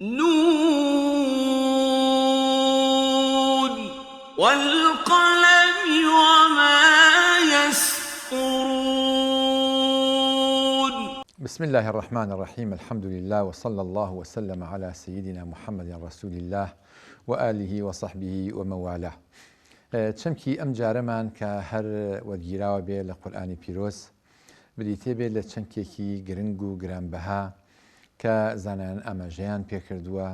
ن والقلم وما يسطرون. بسم اللە الرحمن الرحیم الحمد للە وصلی اللە وسلم علی سیدنا محمد رسول اللە وآله وصحبه ومن والاه. چەمکی ئەم جارەمان کە هەر وەرگیراوە بێ لە قورئانی پیرۆز بریتیە بێت لە چەمکێکی گرنگ و گرانبەها کە زانایان ئاماژەیان پێکردووە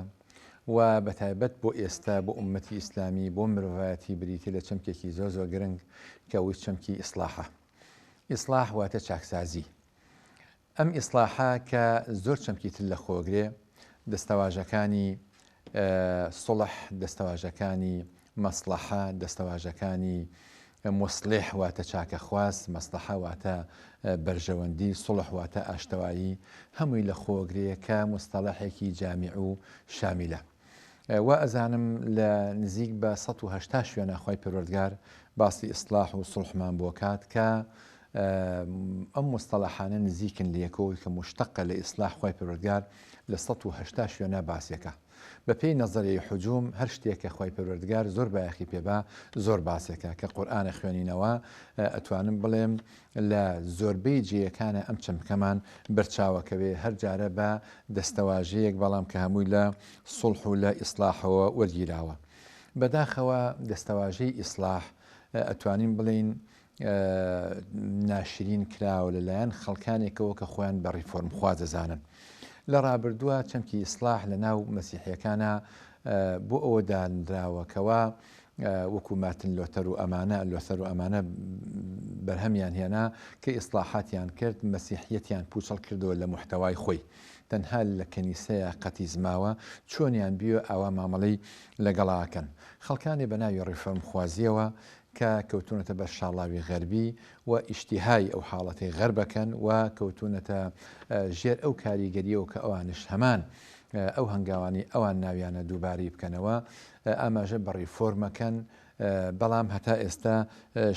و بەتایبەت بۆ ئێستا بۆ ئوممەتی ئیسلامی بۆ مرۆڤایەتی بریتیە لە چەمکێکی زۆر زۆر گرنگ کە ئەویش چەمکی ئیسڵاحە. ئیسڵاح واتە چاکسازی. ئەم ئیسڵاحە کە زۆر چەمکی تر لەخۆگرێ، دەستەواژەکانی سوڵح، دەستەواژەکانی مەسڵەحە، دەستەواژەکانی موسڵیح واتە چاکەخواز، مەسڵەحە واتە بەرژەوەندی، سوڵح واتە ئاشتەوایی، هەمووی لەخۆگرێ کە موستەڵەحێکی جامیع و شامیلە. وا ئەزانم لە نزیک بە 180 شوێنە خوای پەروەردگار باسی ئیسڵاح و سوڵحمان بۆ کات کە ئەم موستەڵەحانە نزیکن لە یەکەوە کە موشتەقە لە ئیسڵاح خوای پەروەردگار لە 180 شوێنە باسێکە بە پێی نەزەریەی حجوم هەر شتێک کە خوای پەروەردگار زۆر بایەخی پێ با زۆر باسێکە کە قورئانە خوێنینەوە ئەتوانم بڵێم لە زۆربەی جێیەکانە ئەم چەمکەمان بەرچاوەکەوێ هەر جارە بە دەستەواژەیەک بەڵام کە هەمووی لە سوڵح و لە ئیسڵاحەوە وەرگیراوە. بەداخەوە دەستەواژەی ئیسڵاح ئەتوانین بڵێین ناشرین کراوە لەلایەن خەڵکانێکەوە کە خۆیان بە ڕیفۆرمخواز دەزانن. لە ڕابردووە چەمکی ئیسڵاح لە ناو مەسیحیەکانا بۆ ئەوە دانراوە کەوا وەکو مارتن لۆتەر و ئەمانە، لۆثەر و ئەمانە بەرهەمیان هێنا کە ئیسڵاحاتیان کرد، مەسیحیەتیان پوچەڵ کردەوە لە موحتەوای خۆی. تەنها لە کەنیسەیا قەتیس ماوە، چۆنیان بیوێ ئاوا مامەڵەی لەگەڵا ئەکەن. خەڵکانێ بە ناوی ڕیفۆرمخوازیەوە کە کەوتونەتە بەر شاڵاوی غەربی و ئیشتیهای ئەو حاڵەتەی غەرب ئەکەن و کەوتونەتە ژێر ئەو کاریگەریەوە کە ئەوانش هەمان ئەو هەنگاوانەی ئەوان ناویانە دووبارەی بکەنەوە ئاماژە بە ڕیفۆرمەکەن بەڵام هەتا ئێستا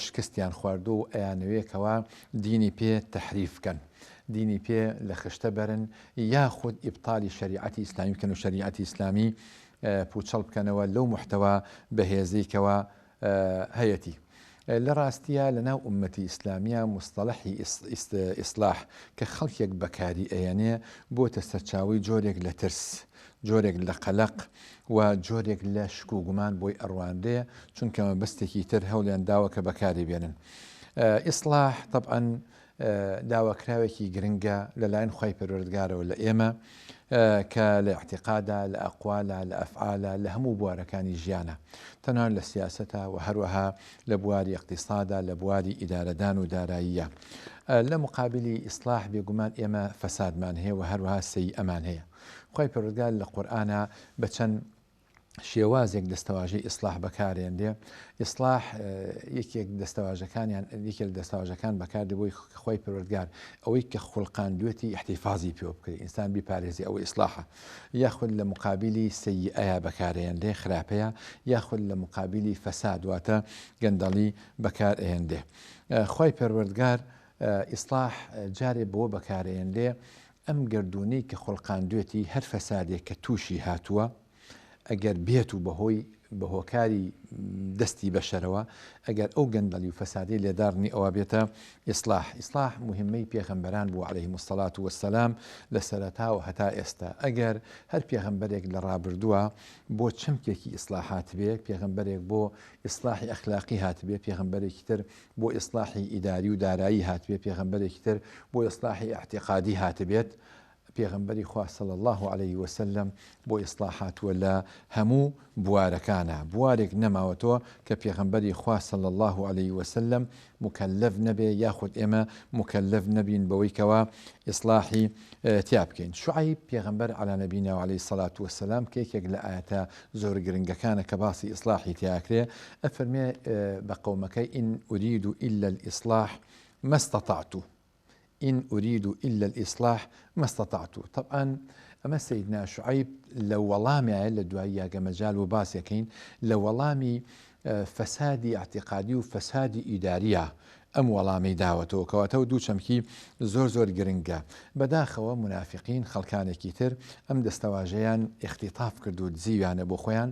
شکستیان خواردووە و ئەیانەوێ کەوا دینی پێ تەحریف بکەن دینی پێ لە خشتە بەرن یاخود ئیبتالی شەریعەتی ئیسلامی بکەن و شەریعەتی ئیسلامی پوچەڵ بکەنەوە لەو محتەوا بەهێزەی کەوا هەیەتی. لە ڕاستیا لە ناو ئوممەتی ئیسلامیا موستەڵەحی ئیسڵاح کە خەڵکێک بەکاری ئەیەنێ بۆتە سەرچاوەی جۆرێک لە ترس، جۆرێک لە قەلەق و جۆرێک لە شک و گومان بۆی ئەڕوانرێ چونکە مەبەستێکی تر هەوڵیان داوە کە بەکاری بێنن. ئیسڵاح تەبعەن داواکراوێکی گرنگە لەلایەن خوای پەروەردگارەوە لە ئێمە کە لە ئیعتیقادا، لە ئەقوالا، لە ئەفعالا، لە هەموو بوارەکانی ژیانا تەنها لە سیاسەتا و هەروەها لە بواری ئیقتیسادا، لە بواری ئیدارەدان و داراییە. لە مقابلی ئیسڵاح بێگومان ئێمە فەسادمان هەیە و هەروەها سەییئەمان هەیە. خوای پەروەردگار لە قورئانا بە چەند شێوازێک دەستەواژەی ئیسڵاح بەکارێنرێ، ئیسڵاح یەکێک دەستەواژەکانیان یەکێک لە دەستەواژەکان بەکاردێ بۆی خوای پەروەردگار ئەوەی کە خولقاندوێتی ئیحتیفازی پێوە بکرێ ئینسان بیپارێزی ئەوە ئیسڵاحە یاخود لە مقابلی سەیئەیا بەکارێنرێ خراپەیە یاخود لە مقابلی فەساد واتە گەندەڵی بەکار ئەهێنرێ خوای پەروەردگار ئیسڵاح جارێ بەوە بەکارێنرێ ئەم گەردوونەی کە خولقاندوێتی هەر فەسادێک کە تووشی هاتووە ئەگەر بێت و بەهۆی بە هۆکاری دەستی بەشەرەوە ئەگەر ئەو گەندەڵی و فەسادەی لێداڕنی ئەوە بێتە ئیسلاح ئیسلاح مهمەی پێغەمبەران بوو علیهم الصلاة والسلام لە سەرەتاوە هەتا ئێستا ئەگەر هەر پێغەمبەرێک لە ڕابردووە بۆ چەمکێکی ئیسلاح هاتبێ پێغەمبەرێک بۆ ئیسلاحی ئەخلاقی هاتبێ پێغەمبەرێکی تر بۆ ئیسلاحی ئیداری و دارایی هاتبێ پێغەمبەرێکی تر بۆ ئیسلاحی ئیعتیقادی هاتبێت پێغەمبەری خوا صلی اللە علیه وسلم بۆ ئیسڵاح هاتووە لە هەموو بوارەکانا، بوارێک نەماوەتەوە کە پێغەمبەری خوا صلی اللە علیه وسلم موکەلەف نەبێ یاخود ئێمە موکەلەف نەبین بەوەی کەوا ئیسڵاحی تیا بکەین. شوعەیب پێغەمبەر علی نبینا و علیه الصلوة والسلام کە یەکێک لە ئایەتە زۆر گرنگەکانە کە باسی ئیسڵاحی تیا ئەکرێ ئەفەرمێ بە قەومەکەی ان ارید الا الاصلاح ما استطعت، ان ارید الا الاصلاح ما استطعت تەبعەن ئەمە سەیدنا شوعەیب لە وەڵامیایە لە دواییا گە مەجال بوو باسی ئەکەین لە وەڵامی فەسادی ئیعتیقادی و فەسادی ئیداریە. ئەم وەڵامەی داوەتەوە کەواتە و دوو چەمکی زۆر زۆر گرنگە. بەداخەوە مونافیقین خەڵکانێکی تر ئەم دەستەواژەیان ئیختیتاف کرد و دزیویانە بۆ خۆیان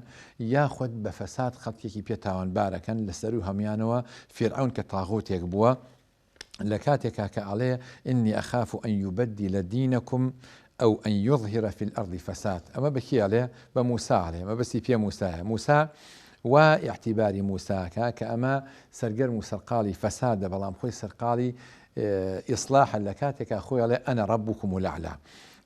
یاخود بە فەساد خەڵکێکی پێ تاوانبارەکەن لە سەروو هەموویانەوە فیرعەون کە تاغوتێک بووە لە کاتێکا کە ئەڵێ انی اخاف ان یبدل دینکم او ان یظهر فی الارض فساد ئەمە بە کێ ئەڵێ بە موسا ئەڵێ مەبەستی پێ موسایە موسا وا ئیعتیباری موسا ئەکا کە ئەمە سەرگەرم و سەرقاڵی فەسادە بەڵام خۆی سەرقاڵی ئیسڵاحە لە کاتێکا خۆی ئەڵێ انا ربکم الاعلی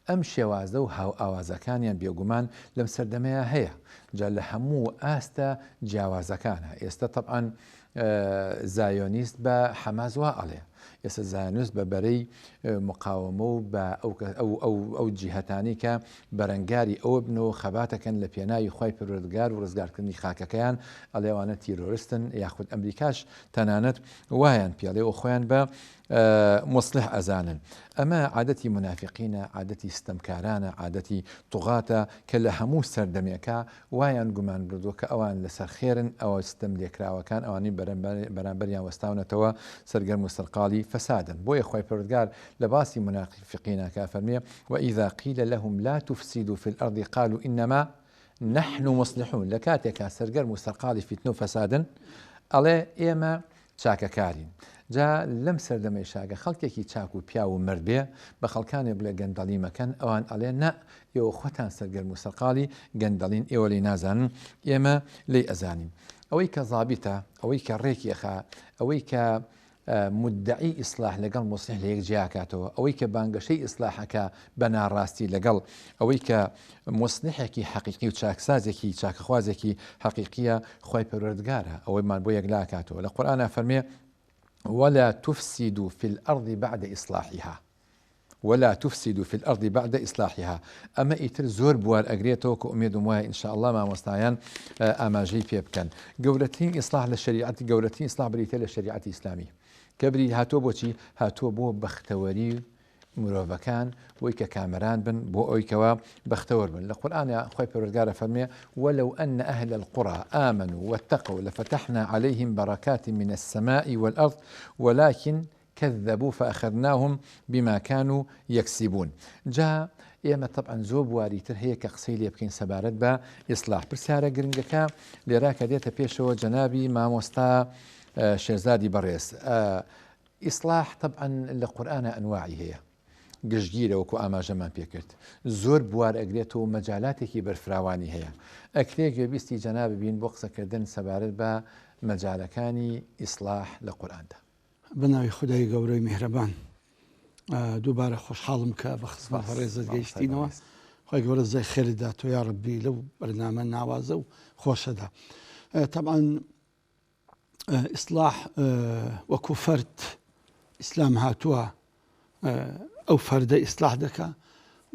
ئەم شێوازە و هاوئاوازەکانیان بێگومان لەم سەردەمەیا هەیە جا لە هەموو ئاستە جیاوازەکانە ئێستە تەبعەن زایۆنیست بە حەماس وا ئەڵێ ئێستا زایۆنیست بە بەرەی مقاوەمە و بە ئەو جیهەتانی کە بەرەنگاری ئەوە بن و خەباتەکەن لە پێناوی خوای پەروەردگار و ڕزگارکردنی خاکەکەیان ئەڵێوانە تیرۆرستن یاخود ئەمریکاش تەنانەت وایان پێڵێ و خۆیان بە موسڵح ئەزانن. ئەمە عادەتی مونافیقینە، عادەتی ستەمکارانە، عادەتی طوغاتە کە لە هەموو سەردەمێکا وایان گومان بردووە کە ئەوان لەسەر خێرن، ئەوە ستەم لێکراوەکان ئەوانەی بەرامبەریان وەستاونەتەوە سەرگەرم و سەرقاڵی فەسادن. بۆیە خوای پەروەردگار لە باسی مونافیقینا کە ئەفەرموێ، وإذا قیل لهم لا تفسدوا فی الارض قالوا انما نحن مصلحون، لە کاتێکا سەرگەرم و سەرقاڵی فیتنە و فەسادن ئەڵێ ئێمە چاکەکارین. جا لەم سەردەمەیشا گە خەڵکێکی چاک و پیاو و مەرد بێ، بە خەڵکانێ بڵێ گەندەڵی مەکەن، ئەوان ئەڵێن نا، ئێوە خۆتان سەرگەرم و سەرقاڵی گەندەڵین، ئێوە لێی نازانن، ئێمە لێی ئەزانین. ئەوەی کە زابیتە، ئەوەی کە ڕێکی ئەخا، ئەوەی کە مودەعی ئیسلاح لەگەڵ موسلیح لە یەک جیا ئەکاتەوە، ئەوەی کە بانگەشەی ئیسلاح ئەکا بە ناڕاستی لەگەڵ ئەوەی کە موسلیحێکی حەقیقی و چاکسازێکی چاکەخوازێکی حەقیقیە خوای پەروەردگارە ئەوەیمان بۆ یەکلا ئەکاتەوە لە قورئانا فەرمێ ولا تفسدوا في الأرض بعد إصلاحها ولا تفسدوا في الأرض بعد إصلاحها ئەمە ئیتر زۆر بوار ئەگرێتەوە کە ئومێدم وایە إن شاء الله مامۆستایان ئاماژەی پێ بکەن گەورەترین ئیسلاح لە شەریعەت گەورەترین ئیسلاح بریتە لە شەریعەتی ئیسلامی کە بری هاتووە بۆچی هاتووە بۆ بەختەوەری مرۆڤەکان بۆی کە کامەران بن بۆ ئەوی کەوا بەختەوەر بن لە قورئانا خوای پەروەردگار ئەفەرموێ ولو ان اهل القری آمنوا واتقوا لفتحنا علیهم برکات من السماء والارض ولکن کذبوا فاخذناهم بما كانوا یکسبون جا ئێمە تەبعەن زۆر بواری تر هەیە کە قسەی لێ بکەین سەبارەت بە ئیسلاح پرسیارە گرنگەکە لێرا کە دێتە پێشەوە جەنابی مامۆستا شێرزادی بەڕێز ئیسڵاح تەبعەن لە قورئانا ئەنواعی هەیە گشتگیرە وەکو ئاماژەمان پێکرد زۆر بوار ئەگرێتەوە و مەجالاتێکی بەرفراوانی هەیە ئەکرێ گوێبیستی جەنابت بین بۆ قسەکردن سەبارەت بە مەجالەکانی ئیسڵاح لە قورئاندا. بە ناوی خودای گەورەی میهرەبان دووبارە خۆشحاڵم کە بە خزمەت بەڕێزت گەیشتینەوە خی گەورە زای خێرت داتۆ یا ڕەبی لەو بەرنامە ناوازە و خۆشەدا تەبعەن ئیسلاح وەکو فەرد ئیسلام هاتووە ئەو فەردە ئیسلاح دەکا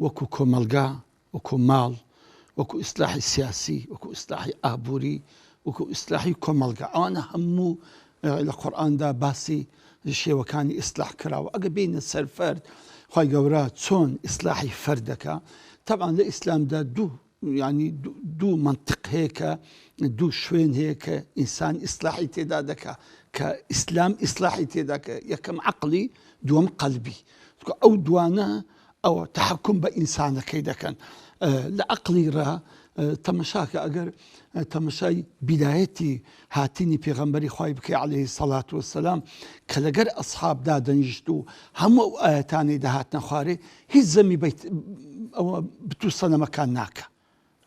وەکو کۆمەلگا وەکو ماڵ وەکو ئیسلاحی سیاسی وەکو ئیسلاحی ئابووری وەکو ئیسلاحی کۆمەلگا ئەوانە هەموو لە قورئاندا باسی شێوەکانی ئیسلاح کراوە ئەگە بینە سەر فەرد خی گەورە چۆن ئیسلاحی فەرد دەکا تەبعەن لە ئیسلامدا دوو یانی دوو مەنتق هەیە کە دوو شوێن هەیە کە ئینسان ئیسلاحی تێدا دەکا کە ئیسلام ئیسلاحی تێدا کە یەکەم عقلی دووەم قەلبی ئەو دوانە ئەوە تحکم بە ئینسانەکەی دەکەن لە عقلی ڕا تەمەشاکە ئەگەر تەمەشای بیدایەتی هاتنی پێغەمبەری خوای بکەی عەلەیهی سەڵات وەسەلام کە لەگەر ئەسحاب دادەنیشت و هەموو ئەو ئایەتانەی دەهاتنە خوارێ هیچ زەمی بەیت ئەوە بت و سەنەمەکان ناکا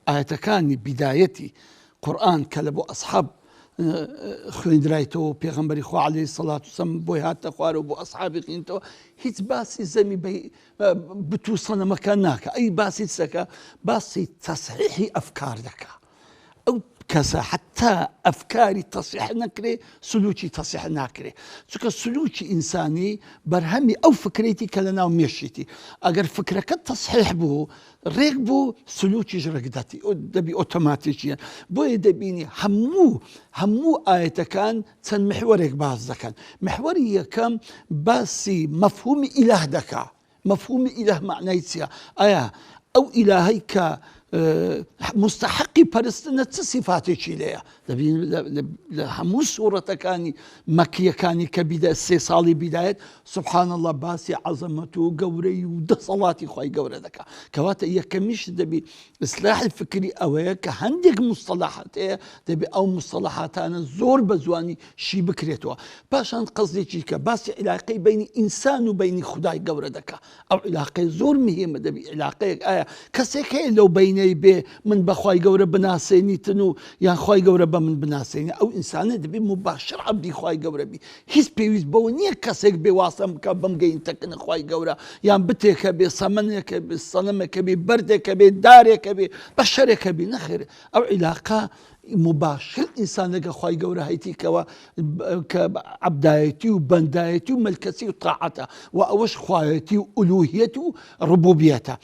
ئایەتەکانی بیدایەتی قورئان کە لە بۆ ئەسحاب خوێندرایتەوە پێغەمبەری خوا عەلەیهی سەڵات وسەلام بۆی هاتە خوارەوە بۆ ئەسحابی خوێندەوە هیچ باسی زەمی بت و سەنەمەکان ناکا ئەی باسی چەکە باسی تەسحیحی ئەفکار دەکا ئەو کەسە حتا ئەفکاری تەسیح نەکرێ سلوکی تەسیح ناکرێ چونکە سلوکی ئینسانی بەرهەمی ئەو فکرێتی کە لە ناو مێشیتی ئەگەر فکرەکە تەسحیح بوو ڕێک بوو سلوکیش ڕێکداتی دەبی ئۆتۆماتیکیە بۆیە دەبینی هەموو هەموو ئاەتەکان چەند محوەرێک باس دەکەن محوەری یەکەم باسی مەفهومی ئیلاه دەکا مەفهومی ئیلاه مەعنای چیە؟ ئایا ئەو ئیلاهەی کە مستحقی پەرستنە چ سیفاتێکی لێیە دەبین لە هەموو سوڕەتەکانی مەکیەکانی کە بیدە سێ ساڵی بیدایەت سبحان الله باسی عەزەمەت و گەورەی و دەسەڵاتی خی گەورە دەکا کەواتە یەکەمیش دەبی ئیسلاحی فکری ئەوەیە کە هەندێک مستەلاحات هەیە دەبێ ئەو مستەلاحاتانە زۆر بە جوانی شی بکرێتەوە پاشان قەزێکی کە باسی عیلاقەی بینی ئینسان و بینی خدای گەورە دەکا ئەو عیلاقەی زۆر مهمە دەبی عیلاقەیەک ئایا کەسێک هەیە لەو بینەی بێ من بەخوای گەورە بناسێنیتن و یان خوای گەورە بە من بناسێنی ئەو ئینسانە دەبی مباشر عەبدی خوای گەورە بی هیچ پێویست بەوە نییە کەسێک بێ واسەم بکە بمگەینتە کن خوای گەورە یان بتێکە بێ سەمەنێکە بێ سەنەمێکە بێ بەردێکە بێ دارێکە بێ بەشەرێکە بێ نەخێر ئەو عیلاقە مباشر ئینسان لەگە خوای گەورە هەیتی کەەوە کە عەبدایەتی و بەندایەتی و ملکەچی و تاعەتە و ئەوەش خوایەتی و ئولوهیەت و ڕبوبیەتە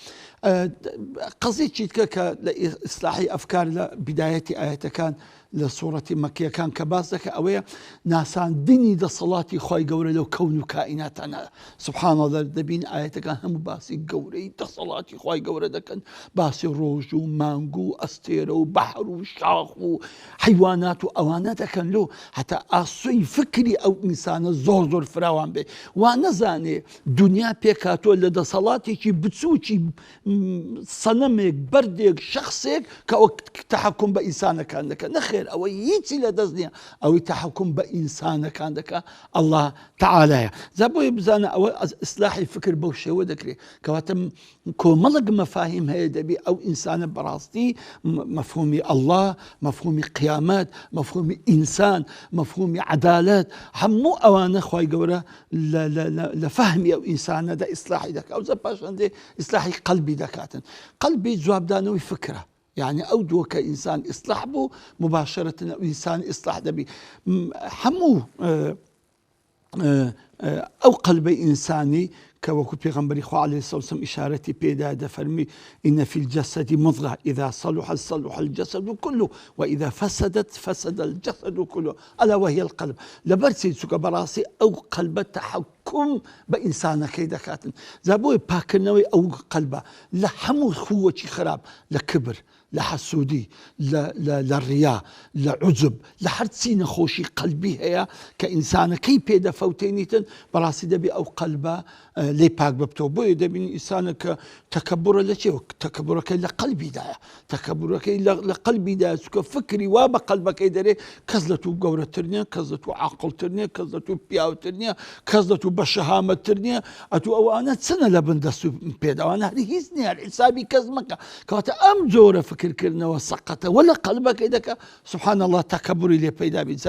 قەزی چیتکە کە لە ئیسلاحی ئەفکار لە بدایەتی ئاەتەکان لە سوڕەتی مەکیەکان کە باس دەکە ئەوەیە ناساندنی دەسەڵاتی خوای گەورە لەو کەون و کائیناتانە سبحان اللە دەبین ئاەتەکان هەموو باسی گەورەی دەسەڵاتی خوای گەورە دەکەن باسی ڕۆژ و مانگ و ئەستێرە و بەحر و شاخ و حیوانات و ئەوانە دەکەن لۆ هەتا ئاسۆی فکری ئەو ئینسانە زۆر زۆر فراوان بێ وا نەزانێ دنیا پێکهاتووە لە دەسەڵاتێکی بچووکی سەنەمێک، بەردێک، شەخسێک کە ئەوە تەحەکوم بە ئینسانەکان دەکات، نەخێر ئەوە هیچی لە دەست نییە، ئەوەی تەحەکوم بە ئینسانەکان دەکات اللە تەعالایە. جا بۆیە بزانە ئەوە ئیسلاحی فکر بەو شێوە دەکرێت، کەواتە کۆمەڵێک مەفاهیم هەیە دەبی ئەو ئینسانە بەڕاستی مەفهومی اللە، مەفهومی قیامەت، مەفهومی ئینسان، مەفهومی عەدالەت، هەموو ئەوانە خوای گەورە لە فەهمی ئەو ئینسانەدا ئیسلاحی دەکات ئەوجا پاشان دێ ئیسلاحی قەلبی دەکاتن قەلبی جوابدانەوەی فکرە یعنی ئەو دووە کە ئینسان ئیسلاح بوو مباشرەتن ئەو ئینسان ئیسلاح دەبی هەموو ئەو قەلبەی ئینسانی کە وەکو پێغەمبەری خوا علیه الصلاة والسلام ئیشارەتی پێدا دەفەرمی إن في الجسد مضغة إذا صلح صلح الجسد كله وإذا فسدت فسد الجسد كله الا وهی القلب لەبەر چی چونکە بەڕاستی ئەو قەلبە تەحەکوم بە ئینسانەکەی دەکاتن جا بۆیە پاکردنەوەی ئەو قەلبە لە هەموو خووەکی خراپ لە کبر لە حەسوودی لە لە لە ڕیا لە عوجب لە هەرچی نەخۆشی قەلبی هەیە کە ئینسانەکەی پێ دەفەوتێنیتن بەڕاستی دەبێ ئەو قەلبە لێی پاک ببتەوە بۆیە دەبینی ئینسانە کە تەکەبورە لە چێ تەکەبورەکەی لە قەلبیدایە تەکەبورەکەی لە قەلبیدا چکە فکری وا بە قەلبەکەی دەرێ کەس لە تو گەورەتر نییە کەس لە تو عاقڵتر نییە کەس لە تو پیاوتر نییە کەس لە تو بە شەهامەتتر نییە ئەتو ئەوانە چنە لە بن دەست و پێداوانە هەر هیچ نییە حیسابی کەس مەکە کەواتە ئەم جۆرە فکرکردنەوە سەقەتە وە لە قەلبەکەی دەکە سبحان الله تەکەبوری لێ پەیدا بیت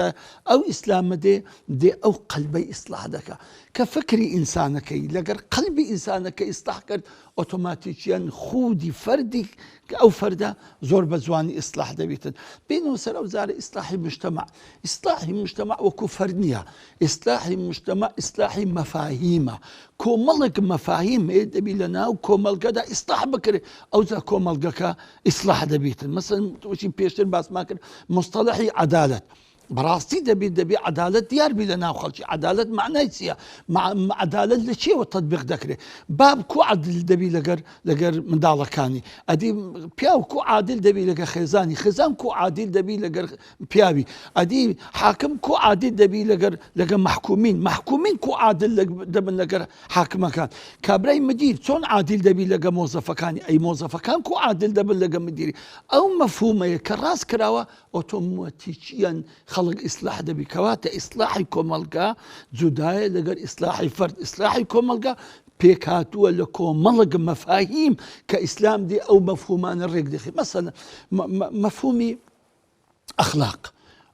ئەو ئیسلامە دێ دێ ئەو قەلبەی ئیسلاح دەکا کە فکری ئینسانەکەی لەگەر قەلبی ئینسانەکە ئیسلاح کرد ئۆتۆماتیکیەن خودی فەردی کە ئەو فەردە زۆر بە جوانی ئیسلاح دەبیتن بینەوە سەر ئەو جارە ئیسلاحی مجتمع ئیسلاحی مجتمع وەکو فەرد نییە ئیسلاحی مجتمع ئیسلاحی مەفاهیمە کۆمەڵێک مەفاهیم هەیە دەبی لە ناو کۆمەڵگەدا ئیسلاح بکرێت ئەوجا کۆمەڵگەکە ئیسلاح دەبیتن مەسەن وەچی پێشتر باسمان کرد مستەڵحی عەدالەت بەڕاستی دەبی دەبی عەدالەت دیار بی لە ناو خەڵکی عەدالەت معنای چییە عەدالەت لە چیەوە تطبیق دەکرێت باب کو عادل دەبی لەگەر لەگەر منداڵەکانی ئەدی پیاو کو عادل دەبی لەگە خێزانی خێزان کو عادل دەبی لەگەر پیاوی ئەدی حاکم کو عادل دەبی لەگەر لەگە محکومین محکومین کو عادل دەبن لەگەر حاکمەکان کابرای مدیر چۆن عادل دەبی لەگە مۆزەفەکانی ئەی مۆزەفەکان کو عادل دەبن لەگە مدیری ئەو مەفهومەیە کە ڕاست کراوە ئۆتۆماتیکیەن خەڵک ئیسلاح دەبی کەواتە ئیسلاحی کۆمەڵگا جودایە لەگەر ئیسلاحی فەرد ئیسلاحی کۆمەڵگا پێکهاتووە لە کۆمەڵک مەفاهیم کە ئیسلام دێ ئەو مەفهومانە ڕێک دەخی مەسەلەن مەفهومی ئەخلاق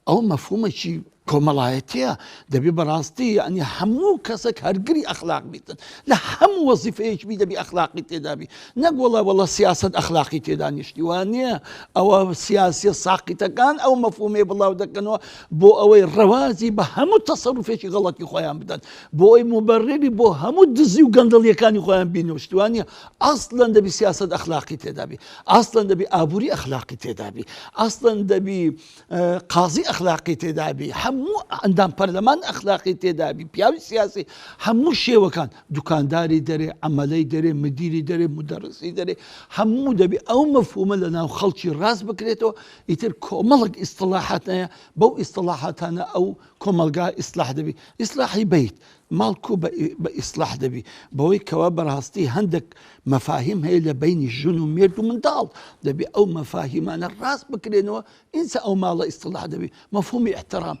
ئەو مەفهومێکی کۆمەڵایەتیە دەبێ بەڕاستی یعنی هەموو کەسێک هەرگری ئەخلاق بیتن لە هەموو وەزیفەیەک بی دەبی ئەخلاقی تێدابی نەک وەڵا وەڵا سیاسەت ئەخلاقی تێدا نیشتی وا نییە ئەوە سیاسیە ساقیتەکان ئەو مەفهومەی بڵاو دەکەنەوە بۆ ئەوەی ڕەوازی بە هەموو تەسەروفێکی غەڵەتی خۆیان بدەن بۆ ئەوەی موبەرری بۆ هەموو دزی و گەندەڵیەکانی خۆیان بینەوە شتی وا نییە ئەسڵەن دەبی سیاسەت ئەخلاقی تێدابی ئەسڵەن دەبی ئابووری ئەخلاقی تێدابی ئەسڵەن دەبی قازی ئەخلاقی تێدابی هەموو. هەموو ئەندام پەرلەمان ئەخلاقی تێدابی، پیاوی سیاسی، هەموو شێوەکان، دوکانداری دەرێ، عەمەلەی دەرێ، مدیری دەرێ، مودەڕسی دەرێ، هەموو دەبی ئەو مەفهومە لە ناو خەڵکی ڕاست بکرێتەوە، ئیتر کۆمەڵێک ئیستڵاحات هەیە، بەو ئیستڵاحاتانە ئەو کۆمەڵگا ئیسلاح دەبی. ئیسلاحی بەیت، ماڵ کو بە ئیسلاح دەبی؟ بەوەی کەوا بەڕاستی هەندێک مەفاهیم هەیە لە بەینی ژن و مێرد و منداڵ، دەبی ئەو مەفاهیمانە ڕاست بکرێنەوە، ئینجا ئەو ماڵە ئیستڵاح دەبی. مەفهومی ئیحترام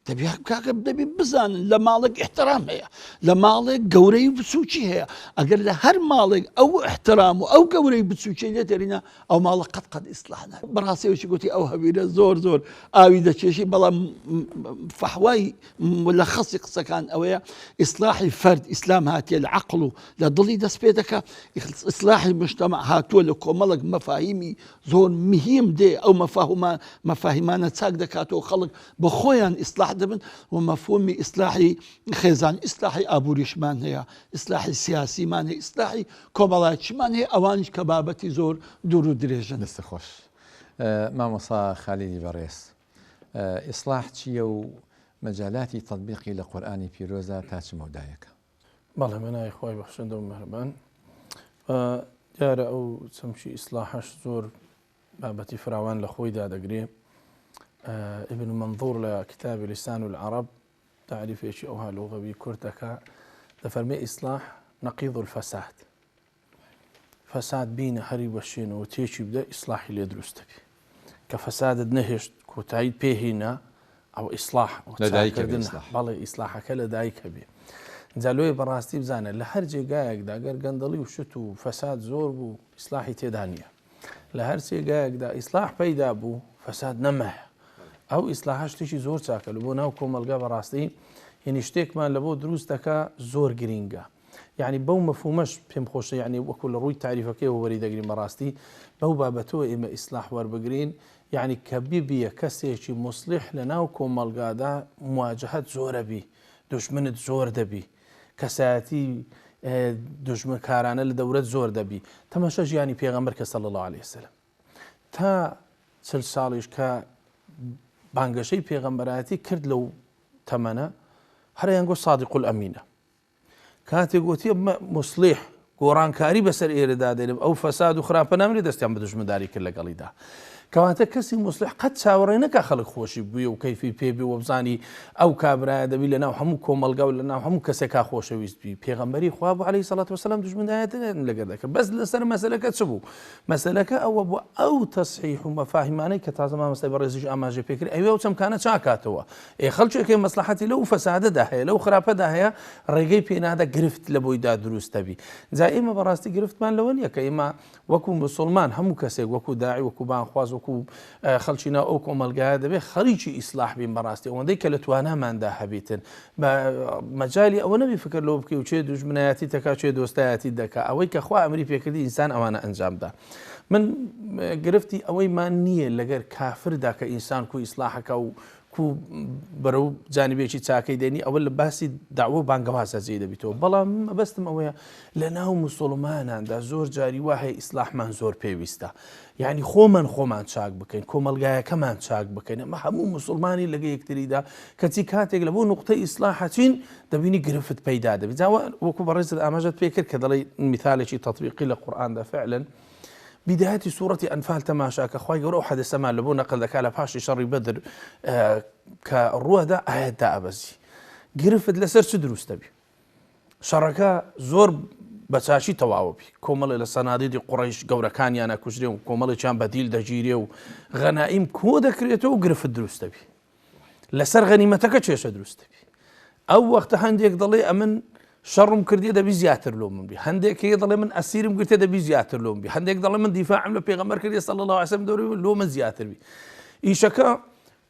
دەبی کاکە دەبی بزانن لە ماڵێک ئیحترام هەیە، لە ماڵێک گەورەی و بچووکی هەیە. ئەگەر لە هەر ماڵێک ئەو ئیحترام و ئەو گەورەی بچووکی لێ دەرینا، ئەو ماڵە قەت قەت ئیسلاح نابێت. بەڕاستی ئەوشی گوتی ئەو هەویرە زۆر زۆر ئاوی دەکێشی، بەڵام فەحوای ملەخەسی قسەکان ئەوەیە ئیسلاحی فەرد ئیسلام هاتیە لە عەقڵ و لە دڵی دەست پێ دەکا، ئیسلاحی مجتەمع هاتووە لە کۆمەڵێک مەفاهیمی زۆر مهیم دێ ئەو مەفاهیمانە چاک دەکاتەوە، خەڵک بە خۆیان ئیسلاح دەبن. و مەفهومی ئیسلاحی خێزان، ئیسلاحی ئابووریشمان هەیە، ئیسلاحی سیاسیمان هەیە، ئیسلاحی کۆمەڵایەتیشمان هەیە، ئەوانیش کە بابەتی زۆر دوور و درێژن. دەستت خۆش مامۆستا خالیدی بەڕێز. ئیسڵاح چییە و مەجالاتی تەتبیقی لە قورئانی پیرۆزا تا چ مەودایەکە؟ بەڵێ بە ناوی خوای بەخشندە و مەهرەبان. دیارە ئەو چەمکی ئیسلاحەش زۆر بابەتی فراوان لە خۆیدا دەگرێ. ابن منظور لە کتابی لسان العرب تعریفێکی ئەوها لغەوی کورت دەکا، دەفەرمێ ئیسلاح نقیض الفساد، فەساد بینە هەری بەشێنەوە تێکی بدە ئیسلاحی لێ دروست دەبی. کە فەسادت نەهێشت کۆتاییت پێ هینا ئەو ئیسلاح لەدایکردن بەڵێ ئیسلاحەکە لەدایکە بێ. جا لۆیە بەڕاستی بزانە لە هەر جێگایەکدا گەر گەندەڵی و شت و فەساد زۆر بوو ئیسلاحی تێدا نییە. لە هەر جێگایەکدا ئیسلاح پەیدا بوو فەساد نەمایە. ئەو ئیسلاحە شتێکی زۆر چاکە لە بۆ ناو کۆمەڵگا بەڕاستی یعنی شتێکمان لە بۆ دروست دەکا زۆر گرینگە. یەعنی بەو مەفهومەش پێم خۆشە یەعنی وەکو لە ڕووی تاریفەکەیەوە وەری دەگرین بەڕاستی بەو بابەتەوە ئێمە ئیسلاح وەربگرین یەعنی کە ببیە کەسێکی موسلیح لە ناو کۆمەڵگادا مواجهەت زۆرە بی دوژمنت زۆر دەبی کەسایەتی دوژمنکارانە لە دەورەت زۆر دەبی تەماشا ژیانی پێغەمبەر کە صلی الله علیه وسلم تا 40 ساڵیش کە بانگەشەی پێغەمبەرایەتی کرد لەو تەمەنە هەریان گۆ صادق الامینە کاتێک گوتی موسڵیح گۆڕانکاری بەسەر ئێرەدا دێنم ئەو فەساد و خراپە نامرێ دەستیان بە دوژمنداری کرد لەگەڵیدا. کەواتە کەسی موسڵیح قەت چاوەڕێ نەکا خەڵک خۆشی بوێ و کەیفی پێ بێ و بزانی ئەو کابرایە دەبی لەناو هەموو کۆمەڵگا و لەناو هەموو کەسێکا خۆشەویست بی. پێغەمبەری خوا بوو عەلەیهی سەڵات وەسەلام دوژمندایەتیان لەگەر دەکرد. بەس لەسەر مەسەلەکە چ بوو؟ مەسەلەکە ئەوە بوو ئەو تەسحیح و مەفاهیمانەی کە تازە مامۆستای بەڕێزیش ئاماژەی پێ کرد ئەوێ ئەو چەمکانە چاکاتەوە. ئێ خەڵکێک هەیە مەسڵەحەتی لەو فەسادەدا هەیە، لەو خراپەدا هەیە، ڕێگەی پێ نادا گرفت لە بۆیدا دروست دەبی. جا ئێمە بەڕاستی گرفتمان لەوە نییە کە ئێمە وەکو موسڵمان هەموو کەسێک وەکو داعی وەکو بانگخواز وەکو خەڵکی ناو ئەو کۆمەڵگایە دەبێت خەریکی ئیسلاح بین بەڕاستی ئەوەندەی کە لە تواناماندا هەبیتن بە مەجالی ئەوە نەبی فکر لەوە بکەی و چێ دوژمنایەتی دەکا چێ دۆستایەتی دەکا ئەوەی کە خوا ئەمری پێکردی ئینسان ئەوانە ئەنجامدا من گرفتی ئەوەیمان نییە لەگەر کافردا کە ئینسان کو ئیسلاحەکە و کو بەرەو جانبێکی چاکەی دێنی ئەوە لە باسی داوە و بانگەوازە جێی دەبیتەوە بەڵام مەبەستم ئەوەیە لە ناو مسلماناندا زۆر جاری وا هەیە ئیسلاحمان زۆر پێویستە یعنی خۆمان خۆمان چاک بکەین کۆمەلگایەکەمان چاک بکەین ئەمە هەموو مسلمانی لەگە یەکتریدا کەچی کاتێک لە بۆ نقطە ئیسلاحەچین دەبینی گرفت پەیدا دەبی جاوە وەکو بەڕێزت ئاماژەت پێ کرد کە دەڵێی میثالێکی تەطبیقی لە قورئاندا فعلا بیدایەتی سوڕەتی ئەنفال تەماشا کە خوای گەورە ئەو حەدەسەمان لە بۆ نەقل دەکا لە پاشی شەڕی بەدر کە ڕووەدا ئایەت دائەبەزی گرفت لەسەر چ دروست دەبی شەڕەکە زۆر بە چاشی تەواوە بی کۆمەڵێ لە سەنادیدی قوڕیش گەورەکانیان ئەکوژرێ و کۆمەڵێکیان بەدیل دەگیرێ و غەنائیم کۆ دەکرێتەوە و گرفت دروست دەبی لەسەر غەنیمەتەکە کێشە دروست دەبی ئەو وەختە هەندێک دەڵێ ئەمن شەڕم کردێ دەبی زیاتر لۆ من بی هەندێک هەیە دەڵێ من ئەسیرم گرتێ دەبی زیاتر لۆم بی هەندێک دەڵێ من دیفاعم لە پێغەمبەر کردێ صلی الله علیه وسلم دەوری لۆ من زیاتر بی ئیشەکە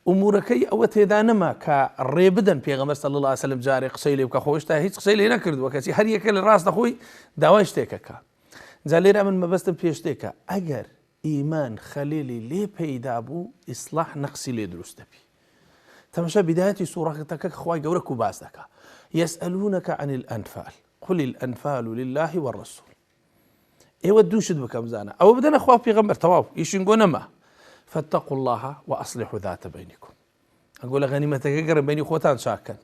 ئومورەکەی ئەوە تێدا نەما کە ڕێ بدەن پێغەمبەر صلی الله علیه وسلم جارێ قسەی لێ بکە خۆشتا هیچ قسەی لێ نەکردووە کەچی هەر یەکە لە ڕاستە خۆی داوای شتێکەکە جا لێرە من مەبەستم پێ شتێکە ئەگەر ئیمان خەلێلی لێ پەیدا بوو ئیسڵاح نەقسی لێ دروست دەبی تەماشا بیدایەتی سوڕەتەکە خوای گەورە کو باس دەکا یسئلونک عن الانفال قل الانفال لله والرسول ئێوە دوو شت بکەم زانە ئەوە بدەنە خوا پێغەمبەر تەواو ئیشین گۆ نەما فاتقوا الله واصلحوا ذات بینکم. ئەگۆ لە غەنیمەتەکە گەڕێن بینی خۆتان چاکەن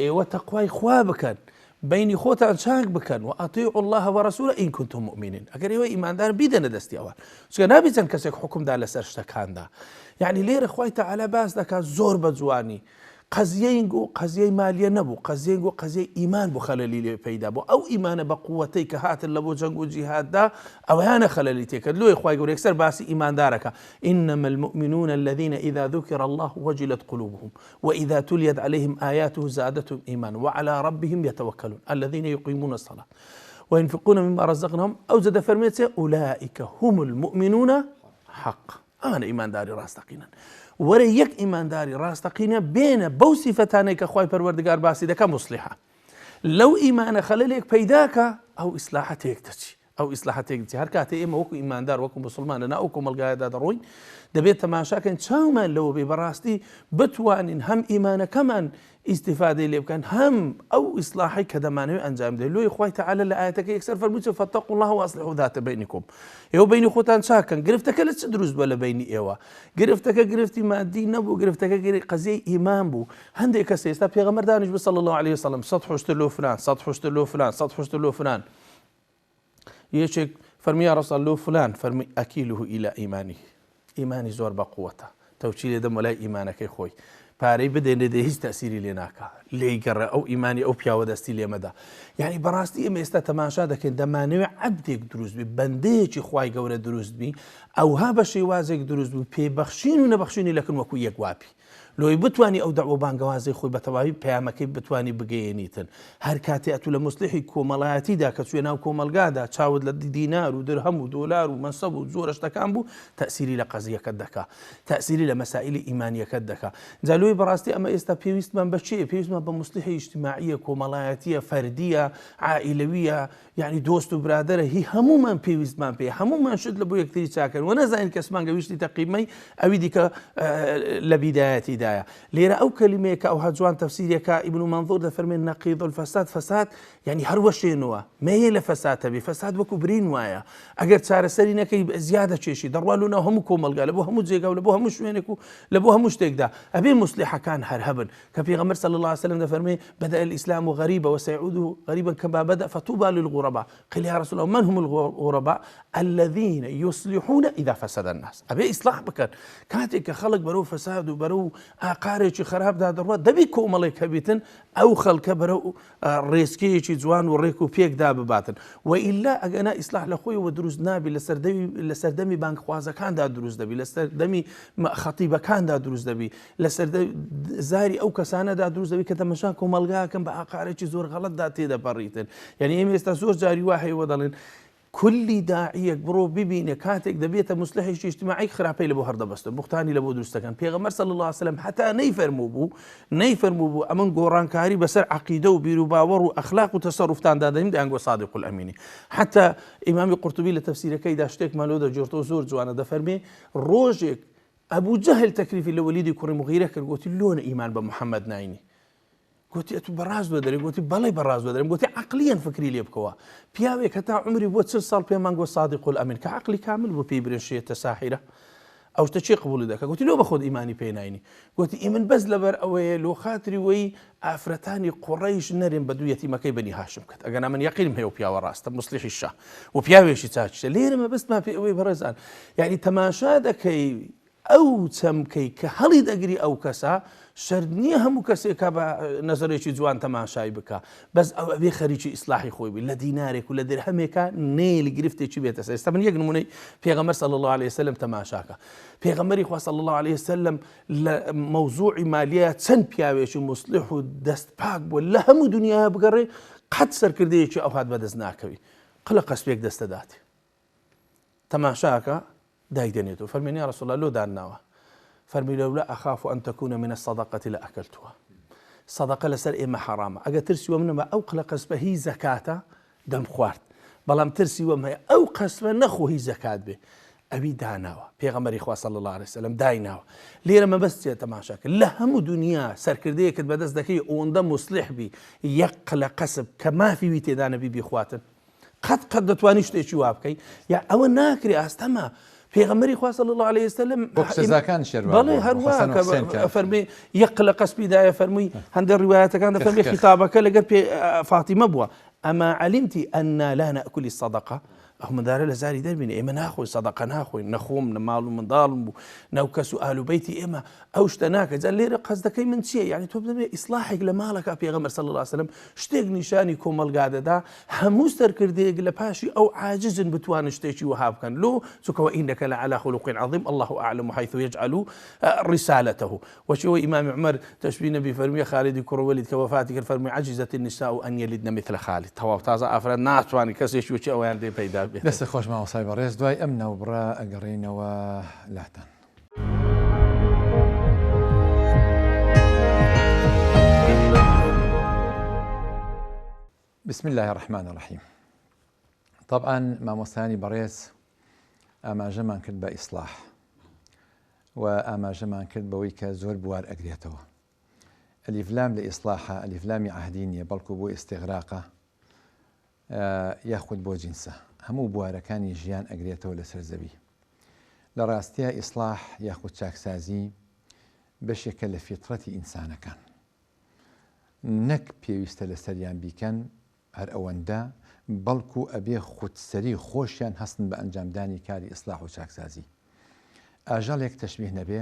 ئێوە تەقوای خوا بکەن بینی خۆتان چاک بکەن و أطيعوا الله ورسوله إن كنتم مؤمنين ئەگەر ئێوە ئیماندار بیدەنە دەستی ئەوان چونکە نابی چەند کەسێک حکومدا لەسەر شتەکاندا یعنی لێرە خوای تەعالا باس دەکات زۆر بە جوانی قەزیەی گو قەزیەی مالیە نەبوو قەزیەی گو قەزیەی ئیمان بوو خەلەلی لێ پەیدا بوو ئەو ئیمانە بە قوەتەی کە هاتن لە بۆ جەنگ و جیهاددا ئەویانە خەلەلی تێکرد لۆی خوای گەورە یەکسەر باسی ئیماندارەکە إنما المؤمنون الذين إذا ذكر الله وجلت قلوبهم وإذا تليت عليهم آياته زادتهم إيمانا وعلى ربهم يتوكلون الذين يقيمون الصلاة وينفقون مما رزقناهم ئەو جە دەفەرمێت أولئك هم المؤمنون حقا ئەمانە ئیمانداری ڕاستەقینەن. وەرە یەک ئیمانداری ڕاستەقینە بێنە بەو سیفەتانەی کە خوای پەروەردگار باسی دەکا موسلیحە. لەو ئیمانە خەلەلێک پەیداکە ئەو ئیسلاحە تێک دەچی. ئەو ئیسلاحە تێک دەچی. هەر کاتێ ئێمە وەکو ئیماندار وەکو موسڵمان لەناو ئەو کۆمەڵگایەدا دەڕۆین دەبێت تەماشاکەین چاومان لەوە بێ بەڕاستی بتوانین هەم ئیمانەکەمان ئیستیفادەی لێ بکەن هەم ئەو ئیسلاحەی کە دەمانەوێت ئەنجام بدەین لۆی خوای تەعالا لە ئایەتەکە یەکسەر فەرمووی چ فاتقوا الله وأصلحوا ذات بينكم ئێوە بینی خۆتان چاکەن گرفتەکە لە چ دروست بووە لە بینی ئێوە گرفتەکە گرفتی مادی نەبوو گرفتەکە گری قەزیەی ئیمان بوو هەندێک کەس ئێستا پێغەمبەر دانیش بوو صلی الله علیه وسلم سەد حوشتر لۆ فلان سەد حوشتر لۆ فلان سەد حوشتر لۆ فلان یەکێک فەرمی یا رسول لۆ فلان فەرمی أكله إلى إيمانه ئیمانی زۆر بە قوەتە تەوچی لێ دەم وەلای ئیمانەکەی خۆی پارەی بدەین لێ دێ هیچ تەسیری لێ ناکا لێی گەڕێ ئەو ئیمانی ئەو پیاوە دەستی لێ مەدە یعنی بەڕاستی ئێمە ئێستا تەماشا دەکەین دەمانەوێ عەبدێک دروست بی بەندەیەکی خوای گەورە دروست بی ئەوها بە شێوازێک دروست بوو پێبەخشین و نەبەخشینی لەکن وەکو یەک وابی لۆی بتوانی ئەو دەعوە بانگەوازەی خۆی بە تەواوی پەیامەکەی بتوانی بگەیەنیتن. هەر کاتێ ئەتوو لە موسلیحی کۆمەڵایەتیدا کە چوویە ناو کۆمەڵگادا چاوت لە دینار و درهەم و دۆلار و مەنسەب و جۆرە شتەکان بوو تەئسیری لە قەزیەکەت دەکا. تەئسیری لە مەسائیلی ئیمانیەکەت دەکا. جا لۆی بەڕاستی ئەمە ئێستا پێویستمان بە چێیە؟ پێویستمان بە موسلیحی ئیجتیماعیە، کۆمەڵایەتیە، فەردیە، عائیلەویە، یەعنی دۆست و برادەرە هی هەموومان پێویستمان پێ هەموومان شت لە بۆ یەکتری چاکەن و نەزانین کەسمان گەویشتی تەقیمەی ئەوی دیکە لە بیدایەتیدایە لێرە ئەو کەلیمەیە کە ئەوها جوان تەفسیرەکە ئیبن منظور دەفەرمێن نقیض الفساد فساد یعنی هەر وەشێنەوە مەیە لە فەساد هەبی فەساد وەکو برین وایە ئەگەر چارەسەری نەکەی زیادە کێشی دەڕوا لۆ ناو هەموو کۆمەڵگا لە بۆ هەموو جێگا و لە بۆ هەموو شوێنێک و لە بۆ هەموو شتێکدا ئەبێ موسلیحەکان هەر هەبن کە پێغەمبەر صلی اللە علیه وسلم دەفەرمێ بدأ الإسلام غريبا وسيعود غريبا كما بدأ فطوبى للغرباء قيل يا رسول الله من هم الغرباء الذين يصلحون إذا فسد الناس ئەبێ ئیسلاح بکەن کاتێک کە خەڵک بەرەو فەساد و بەرەو ئاقارێکی خراپدا دەڕوات دەبی کۆمەڵێک هەبیتن ئەو خەڵکە بەرەو ڕێچکەیەکی جوان و ڕێک و پێکدا بباتن و ئیلا ئەگەنا ئیسلاح لە خۆیەوە دروست نابی لە سەردەمی لە سەردەمی بانگخوازەکاندا دروست دەبی لە سەردەمی خەتیبەکاندا دروست دەبی لە زاری ئەو کەسانەدا دروست دەبی کە تەمەشا کۆمەڵگاکەم بە ئاقارێکی زۆر غەڵەتدا تێدەپەڕیتن یعنی ئێمە ئێستا زۆر جاری وا هەیە دەڵێن کولی داعیەک بڕۆ ببینە کاتێک دەبێتە موسلحێکی ئیجتماعی خراپەی لەبۆ هەردەبەستن بوختانی لەبۆ دروست دەکەن پێغەمبەر صلی اللە علیه وسلم هەتا نەیفەرموو بوو نەیفەرموو بوو ئەمن گۆڕانکاری بەسەر عەقیدە و بیروباوەڕ و ئەخلاق و تەسەروفتاندا دەنیم دەیانگۆ صادق الامینی حتی ئیمامی قورتوبی لە تەفسیرەکەیدا شتێکمان لۆ دەگێڕتەوە زۆر جوانە دەفەرمێ ڕۆژێک ئەبوو جەهل تەکلیفی لە وەلیدی کوڕی مغیرە کرد گوتی لۆنە ئیمان بە محەممەد ناینی گوتی ئەتوو بەڕاست بۆ دەرێ گوتی بەڵێ بەڕاست بۆ دەرێم گوتی عەقلیەن فکری لێ بکەوە پیاوێک هەتا عومری بووە چل ساڵ پێمان گۆ صادق الامین کە عەقلی کامل بوو پێی برێن شێتە ساحیرە ئەو شتە چی قبولی دەکا گوتی لۆ بە خۆت ئیمانی پێ ناینی گوتی ئیمن بەس لەبەر ئەوەیە لۆ خاتری وەی ئافرەتانی قوڕەیش نەرێن بە دوو یەتیمەکەی بەنی هاشم کرد ئەگەنا من یەقینم هەیە و پیاوە ڕاستە موسلیحی شا و پیاوێکی چاکیشە لێرە مەبەستمان پێ ئەوەی بەڕێزان یعنی تەماشا دەکەی ئەو چەمکەی کە هەڵی دەگری ئەو کەسە شەرت نییە هەموو کەسێکە بە نەزەرێکی جوان تەماشای بکا بەس ئەو ئەبێ خەریکی ئیسلاحی خۆی بی لە دینارێک و لە درهەمێکا نەیەلی گرفتێکی بێتە سەر ئێستا من یەک نمونەی پێغەمبەر صلی الله علیه وسلم تەماشاکە پێغەمبەری خوا صلی الله علیه وسلم لە مەوزوعی مالیە چەند پیاوێکی موسلیح و دەست پاک بووە لە هەموو دنیا بگەڕێ قەت سەرکردەیەکی ئەوهات بەدەست ناکەوی قلە قەسپێک دەستەداتێ تەماشاکە دایدەنێت و فەرمێن یا رسول اللە لۆ دانناوە؟ فەرمی لولا اخاف ان تکون من الصدقە لاکلتها سەدەقە لەسەر ئێمە حەڕامە ئەگەر ترسی وەم نەما ئەو قلە قەسپە هی زەکاتە دەم خوارد بەڵام ترسی وەم هەیە ئەو قەسپە نەخۆ هی زەکات بێ ئەوی داناوە پێغەمبەری خوا صلی الله علیه وسلم دایناوە لێرە مەبەست چیە تەماشا کرد لە هەموو دنیا سەرکردەیەکت بەدەست دەکەی ئەوەندە موسلیح بی یەک قلە قەسب کە مافی وی تێدا نەبی بیخواتن قەت قەت دەتوانی شتێکی وا بکەی یا ئەوە ناکرێ ئاستەمە. پێغەمبەری خوا صلی اللە علیه وسلم بۆ کچەزاکان شێروا بەڵێ هەروا کە فەرمی یەک لە قەسپی دایە فەرمووی هەندێک ڕیوایەتەکان دەفەرمی خیتابەکە لەگەر پێ فاتیمە بووە ئەما عەلیمتی ئەنا لا نأکل الصدقە ئەو مندارە لە زاری دەربینە ئێمە ناخۆی سەدەقە ناخۆین نەخۆم نە ماڵ و منداڵم بوو ناو کەس و ئال و بەیتی ئێمە ئەو شتە ناکە جا لێرە قەزدەکەی من چییە یعنی تۆ بدەمێ ئیسلاحێک لە ماڵەکە پێغەمبەر صلی الله علیه وسلم شتێک نیشانی کۆمەڵگا دەدا هەموو سەرکردەیەک لە پاشی ئەو عاجزن بتوانن شتێکی وەها بکەن لۆ چونکە وإنك لعلى خلق عظيم الله أعلم حيث يجعل رسالته وەچی ئەوەی ئیمامی عومەر تەشبیه نەبی فەرمووی خالیدی کوڕ وەلید کە وەفاتی کرد فەرمووی عجزت النساء ان یلدن مثل خالد تەواو تازە ئافرەت ناتوانێت کەسێکی وەکی ئەویان لێ پەیدا بێت. دەستت خۆش مامۆستای بەڕێز دوای ئەم ناوبڕە ئەگەڕێینەوە لاتان. بسم اللە الرحمن الرحیم طبعا مامۆستایانی بەڕێز ئاماژەمان کرد بە ئیسلاح و ئاماژەمان کرد بەوەی کە زۆر بوار ئەگرێتەوە ئەلیفلام لە ئیسلاحە ئەلیفلامی عهدی نییە بەڵکو بۆ ئیستیغراقە یاخود بۆ جنسە هەموو بوارەکانی ژیان ئەگرێتەوە لەسەر زەوی لە ڕاستیە ئیسلاح یاخود چاکسازی بەشێکە لە فیترەتی ئینسانەکان نەک پێویستە لەسەریان بیکەن هەر ئەوەندە، بەڵکو ئەبێ خودسەری خۆشیان هەستن بە ئەنجامدانی کاری ئیسلاح و چاکسازی. ئاژەڵێک تەشبیه نەبێ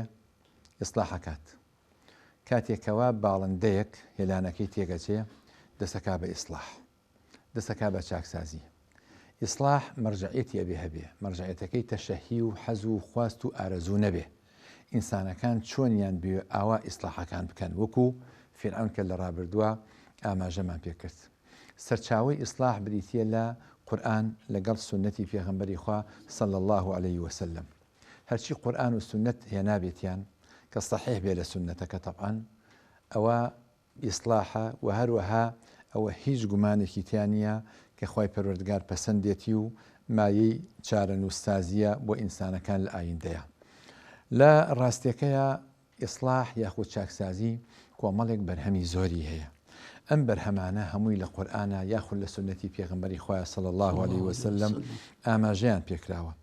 ئیسلاح ئەکات. کاتێ کەوا باڵندەیەک هێلانەکەی تێکئەچێ دەسەکا بە ئیسلاح. دەسەکا بە چاکسازی. ئیسلاح مەرجەعیەتی ئەبێ هەبێ، مەرجەعیەتەکەی تەشەهی و حەز و خواست و ئارەزوو نەبێ. ئینسانەکان چۆنیان بوێ ئاوا ئیسلاحەکان بکەن وەکو فیرعەون کە لە ڕابردووا ئاماژەمان پێ کرد. سەرچاوەی ئیسلاح بریتیە لە قورئان لەگەڵ سوننەتی پێغەمبەری خوا صلی اللە علیە وسلم. هەرچی قورئان و سوننەت هێنابێتیان کە صحیح بێ لە سوننەتەکە تەبعەن ئەوە ئیسڵاحە وە هەروەها ئەوە هیچ گومانێکی تیا نیە کە خوای پەروەردگار پەسەندێتی و مایەی چارەنووسسازیە بۆ ئینسانەکان لە ئایندەیا. لە ڕاستیەکەیا ئیسڵاح یاخود چاکسازی کۆمەڵێک بەرهەمی زۆری هەیە. ئەم بەرهەمانە هەمووی لە قورئانا یاخود لە سوننەتی پێغەمبەری خوایە صلی اللە علیە وسلم ئاماژەیان پێکراوە.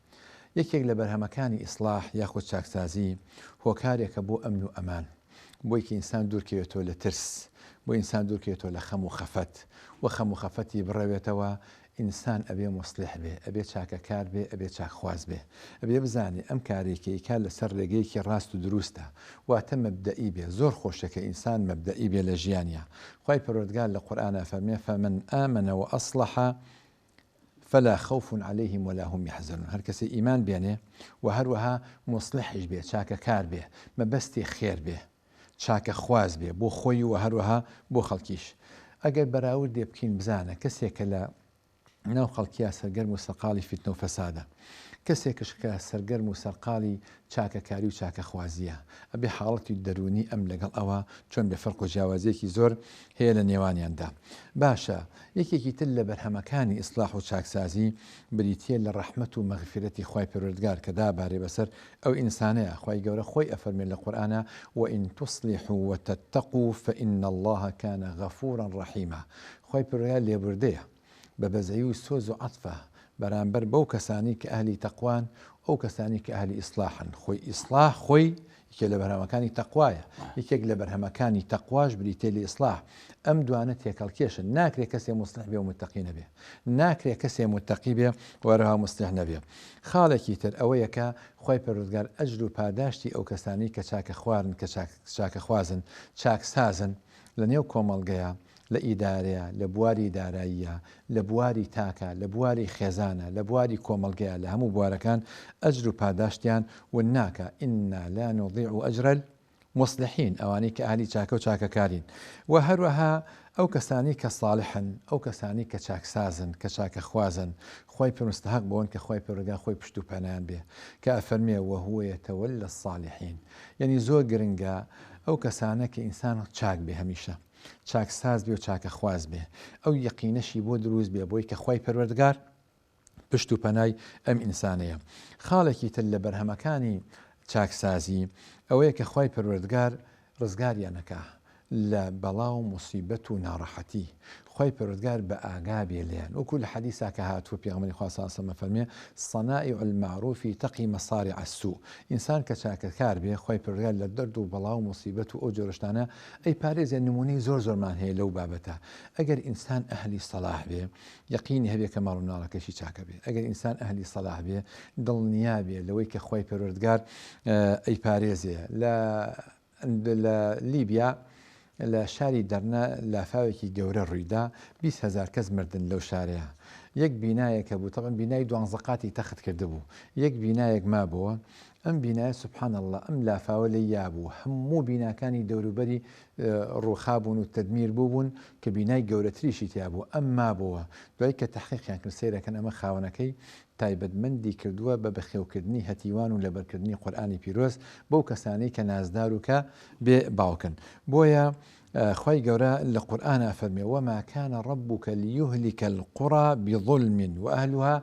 یەکێک لە بەرهەمەکانی ئیسڵاح یاخود چاکسازی هۆکارێکە بۆ ئەمن و ئەمان. بۆی کە ئینسان دوورکەوێتەوە لە ترس، بۆ ئینسان دوورکەوێتەوە لە خەم و خەفەت و خەم و خەفەتی بڕەوێتەوە، ئینسان ئەبێ موسڵیح بێ، ئەبێ چاکەکار بێ، ئەبێ چاکخواز بێ، ئەبێ بزانێ ئەم کارەی کە ئەیکا لەسەر ڕێگەیەکی ڕاست و دروستە، واتە مەبدەئی بێ، زۆر خۆشە کە ئینسان مەبدەئی بێ لە ژیانیا، خوای پەروەردگار لە قورئانا فەرمێ، فمن آمن وأصلح فلا خوف علیهم ولا هم یحزنون هەر کەسێ ئیمان بێنێ و هەروەها موسڵیحیش بێ چاکەکار بێ مەبەستی خێر بێ چاکەخواز بێ بۆ خۆی و هەروەها بۆ خەڵکیش ئەگەر بەراوردێ بکەین بزانە کەسێک کە لە ناو خەڵکیا سەرگەرم و سەرقاڵی فیتنە و فەسادە کەسێکش کە سەرگەرم و سەرقاڵی چاکەکاری و چاکەخوازییە، ئەبێ حاڵەتی دەروونی ئەم لەگەڵ ئەوا چۆن بێ فەرق و جیاوازییەکی زۆر هەیە لە نێوانیاندا. باشە یەکێکی تر لە بەرهەمەکانی ئیسڵاح و چاکسازی بریتییە لە ڕەحمەت و مەغفیرەتی خوای پەروەردگار کە دابارێ بەسەر ئەو ئینسانەیا، خوای گەورە خۆی ئەفەرموێ لە قورئانا، وَإِن تُصْلِحُوا وَتَتَّقُوا فَإِنَّ اللَّهَ كَانَ غَفُورًا رَحِیمًا خوای پەروەردگار لێبوردەیە. بە بەزەیی و سۆز و عەتفە بەرامبەر بەو کەسانەی کە ئەهلی تەقوان و ئەو کەسانەی کە ئەهلی ئیسڵاحن، خۆی ئیسڵاح خۆی یەکێک لە بەرهەمەکانی تەقوایە، یەکێک لە بەرهەمەکانی تەقواش بریتیە لە ئیسڵاح، ئەم دوانە تێکەڵکێشن، ناکرێ کەسێ موسڵیح بێ و موتەقی نەبێ، ناکرێ کەسێ موتەقی بێ و هەروەها موسڵیح نەبێ. خاڵێکی تر ئەوەیە کە خوای پەروەردگار ئەجر و پاداشتی ئەو کەسانەی کە چاکەخوارن کە چاکەخوازن، چاکسازن لە نێو کۆمەڵگەیا، لە ئیدارەیە، لە بواری داراییە، لە بواری تاکە، لە بواری خێزانە، لە بواری کۆمەڵگەیە، لە هەموو بوارەکان ئەجر و پاداشتیان ون ناکا، انا لا نضیع اجر المصلحین، ئەوانەی کە ئەهلی چاکە و چاکەکارین. وە هەروەها ئەو کەسانەی کە صالحن، ئەو کەسانەی کە چاکسازن، کە چاکەخوازن، خوای پێ مستحق بەوەن کە خوای پەروەردگار خۆی پشت و پەنایان بێ، کە ئەفەرموێ، وهو یتولی الصالحین. یەنی زۆر گرنگە ئەو کەسانە کە ئینسان چاک بێ هەمیشە. چاکساز بێ و چاکەخواز بێ ئەو یەقینەشی بۆ دروست بێ بۆی کە خوای پەروەردگار پشت و پەنای ئەم ئینسانەیە. خاڵێکی تر لە بەرهەمەکانی چاکسازی ئەوەیە کە خوای پەروەردگار ڕزگاریان ئەکا لە بەڵا و موسیبەت و ناڕەحەتی. خوای پەروەردگار بە ئاگا بێ لێیان وەکو لە حەدیسا کە هاتووە پێغەمبەری خوا صلی اللە علیە وسلم ئەفەرموێ، صنائع المعروف تقی مصارع السوء، ئینسان کە چاکەکار بێ خوای پەروەردگار لە دەرد و بەڵا و موسیبەت و ئەو جۆرە شتانە ئەیپارێزێ نموونەی زۆر زۆرمان هەیە لەو بابەتە ئەگەر ئینسان ئەهلی سەلاح بێ یەقینی هەبێ کە ماڵ و مناڵەکەشی چاکە بێ ئەگەر ئینسان ئەهلی سەلاح بێ دڵنیا بێ لەوەی کە خوای پەروەردگار ئەیپارێزێ لە لە لیبیا لە شاری دەرنە لافاوێکی گەورە ڕوویدا، 20 هەزار کەس مردن لەو شارەیا. یەک بینایەک هەبوو، تەبعەن بینای دوانزە قاتی تەخت کردبوو، یەک بینایەک مابۆوە، ئەم بینایە سبحان اللە ئەم لافاوە لێی یابوو، هەموو بیناکانی دەوروبەری ڕووخابوون و تەدمیر بووبوون کە بینای گەورەتریشی تیابوو، ئەم مابۆوە. دوای کە تەحقیقیان کرد سەیرەکەن ئەمە خاوەنەکەی تایبەتمەندی کردووە بە بەخێوکردنی هەتیوان و لەبەرکردنی قورئانی پیرۆز بەو کەسانەی کە نازدار و کە بێ باوکن بۆیە خوای گەورە لە قورئانا فەرموێ وما کان ربک لیهلک القری بظلم وأهلها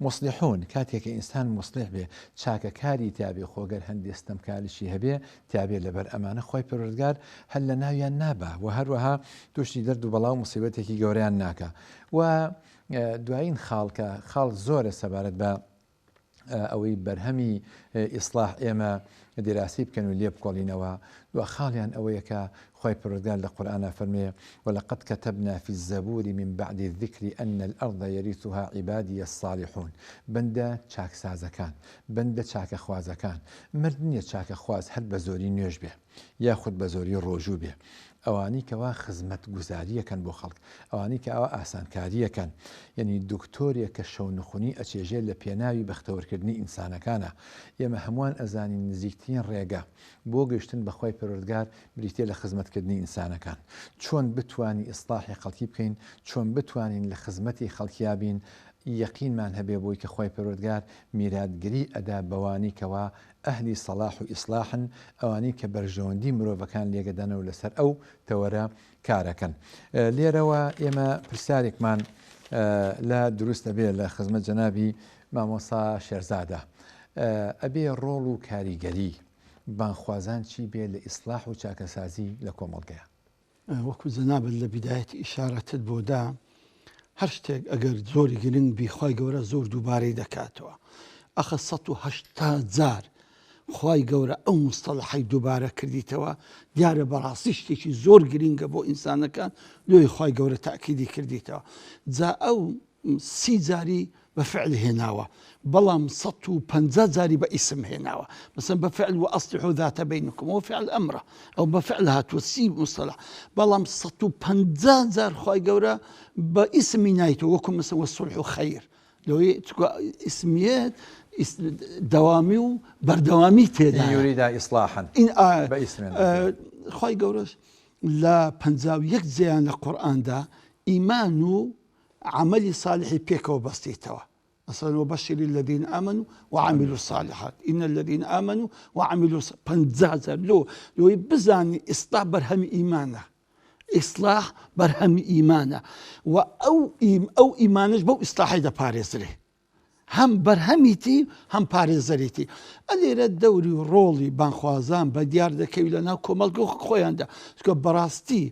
مصلحون کاتێک کە ئینسان موسڵیح بێ چاکەکاری تیابێ خۆ گەر هەندێ ستەمکاریشی هەبێ تیابێ لەبەر ئەمانە خوای پەروەردگار هەر لەناویان نابا وە هەروەها توشی دەرد و بەڵا و موسیبەتێکی گەورەیان ناکا وە دوایین خاڵ کە خاڵ زۆرە سەبارەت بە ئەوەی بەرهەمی ئیسلاح ئێمە دیراسی بکەن و لێ بکۆڵینەوە دو خاڵیان ئەوەیە کە خوای پەروەردگار لە قورئانا فەرمێ ولقد كتبنا في الزبور من بعد الذكر أن الأرض يرثها عبادي الصالحون بەندە چاکسازەکان بەندە چاکەخوازەکان مەرج نییە چاکەخواز هەر بە زۆری نوێژ بێ یاخود بە زۆری ڕۆژوو بێ ئەوانی کەوا خزمەتگوزاریەکەن بۆ خەڵک، ئەوانی کە ئەوە ئاسانکاریەکەن، یەنی دکتۆرێک کە شەونخونی ئەچێژێ لە پێناوی بەختەوەرکردنی ئینسانەکانا. ئێمە هەمووان ئەزانین نزیکترین ڕێگە بۆ گەشتن بە خوای پەروەردگار بریتیە لە خزمەتکردنی ئینسانەکان. چۆن بتوانی ئیسڵاحی خەڵکی بکەین، چۆن بتوانین لە خزمەتی خەڵکیا بین، یەقینمان هەبێ بۆی کە خوای پەروەردگار میراتگری ئەدا بەوانی کەوا ئەهلی سەڵاح و ئیسڵاحن، ئەوانەی کە بەرژەوەندی مرۆڤەکان لێگەدەنەوە لەسەر ئەو تەوەرە کارەکەن. لێرەوە ئێمە پرسیارێکمان لا دروست ئەبێ لە خزمەت جەنابی مامۆستا شێرزادە. ئەبێ ڕۆڵ و کاریگەری بانگخوازان چی بێ لە ئیسڵاح و چاکەسازی لە کۆمەڵگەیا؟ وەکو جەنابت لە بیدایەتی ئیشارەتت بۆ دا هەر شتێک ئەگەر زۆری گرنگ بی خوای گەورە زۆر دووبارەی دەکاتەوە ئەخە 180 جار خوای گەورە ئەو مستەڵحی دووبارە کردیتەوە دیارە بەڕاستی شتێکی زۆر گرنگە بۆ ئینسانەکان لۆی خوای گەورە تاکیدی کردیتەوە جا ئەو سی جاری بە فعل هێناوە بەڵام 150 جاری بە ئیسم هێناوە مەسەن بە فعل وأصلحوا ذات بينكم ئەوە فعل ئەمرە ئەو بە فعل هاتووە سی مصطلح بەڵام 150 جار خوای گەورە بە ئیسمی نایتەوە وەکو مەسەن والصلح خير لەوەی چونکە ئیسمیەت دەوامی و بەردەوامی تێدا يريدا إصلاحا بە ئیسمێن خوای گەورەش لە 51 جێیان لە قورئاندا ئیمان و عەمەلی سالیحی پێکەوە بەستیتەوە مەسەلەن وبشر الذین آمنوا وعملوا الصالحات ان الذین آمنوا وعملوا 50 جار لۆ لۆی بزانی ئیسلاح بەرهەمی ئیمانە ئیسلاح بەرهەمی ئیمانە و ئەو ئەو ئیمانش بەو ئیسلاحی دەپارێزرێ هەم بەرهەمیتی هەم پارێزەریتی ئەلێرە دەوری و ڕۆڵی بانخوازان بە دیار دەکەوی لە ناو کۆمەڵگە خۆیاندا چکە بەڕاستی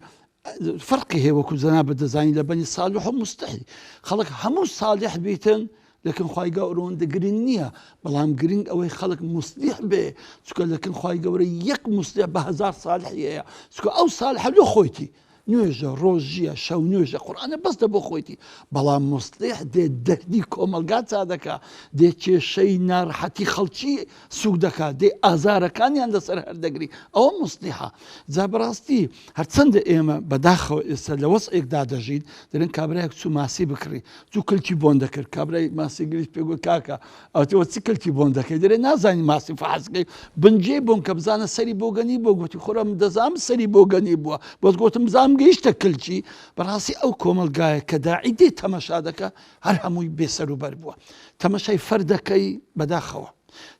فەرقی هەیە وەکو جەنابت دەزانی لە بەنی ساڵح و مستحی خەڵک هەموو ساڵح بیتن لەکن خوای گەورە ئەوەندە گرنگ نییە بەڵام گرنگ ئەوەی خەڵک موسلیح بێ چکە لەکن خوای گەورە یەک موسلیح بە هەزار ساڵحی هەیە چکە ئەو ساڵحە لۆ خۆیتی نوێژە، ڕۆژیە، شەو نوێژە، قورئانە بەس دە بۆ خۆیتی، بەڵام موسڵیح دێ دەردی کۆمەڵگا چا دەکا، دێ کێشەی نارەحەتی خەڵکی سوک دەکا، دێ ئازارەکانیان لەسەر هەردەگری، ئەوە موسڵیحە. جا بەڕاستی هەرچەندە ئێمە بەداخەوە ئێستا لە وەزعێکدا دەژین، دەرێن کابرایەک چوو ماسی بکڕی، چوو کلکی بۆن دەکرد، کابرای ماسیگریش پێ گوت کاکە ئەوتەوە چ کلکی بۆن دەکەی دەرێ نازانی ماسی فحسکەی بنجێ بۆن کە بزانە سەری بۆگەنی بۆ گوتی خۆرە من دەزانم سەری بۆگەنی بووە بەس گوتم بزانم گەیشتە کلکی بەڕاستی ئەو کۆمەڵگایە کە داعی دێ تەمەشا دەکە هەر هەمووی بێسەر و بەر بووە تەمەشای فەردەکەی بەداخەوە.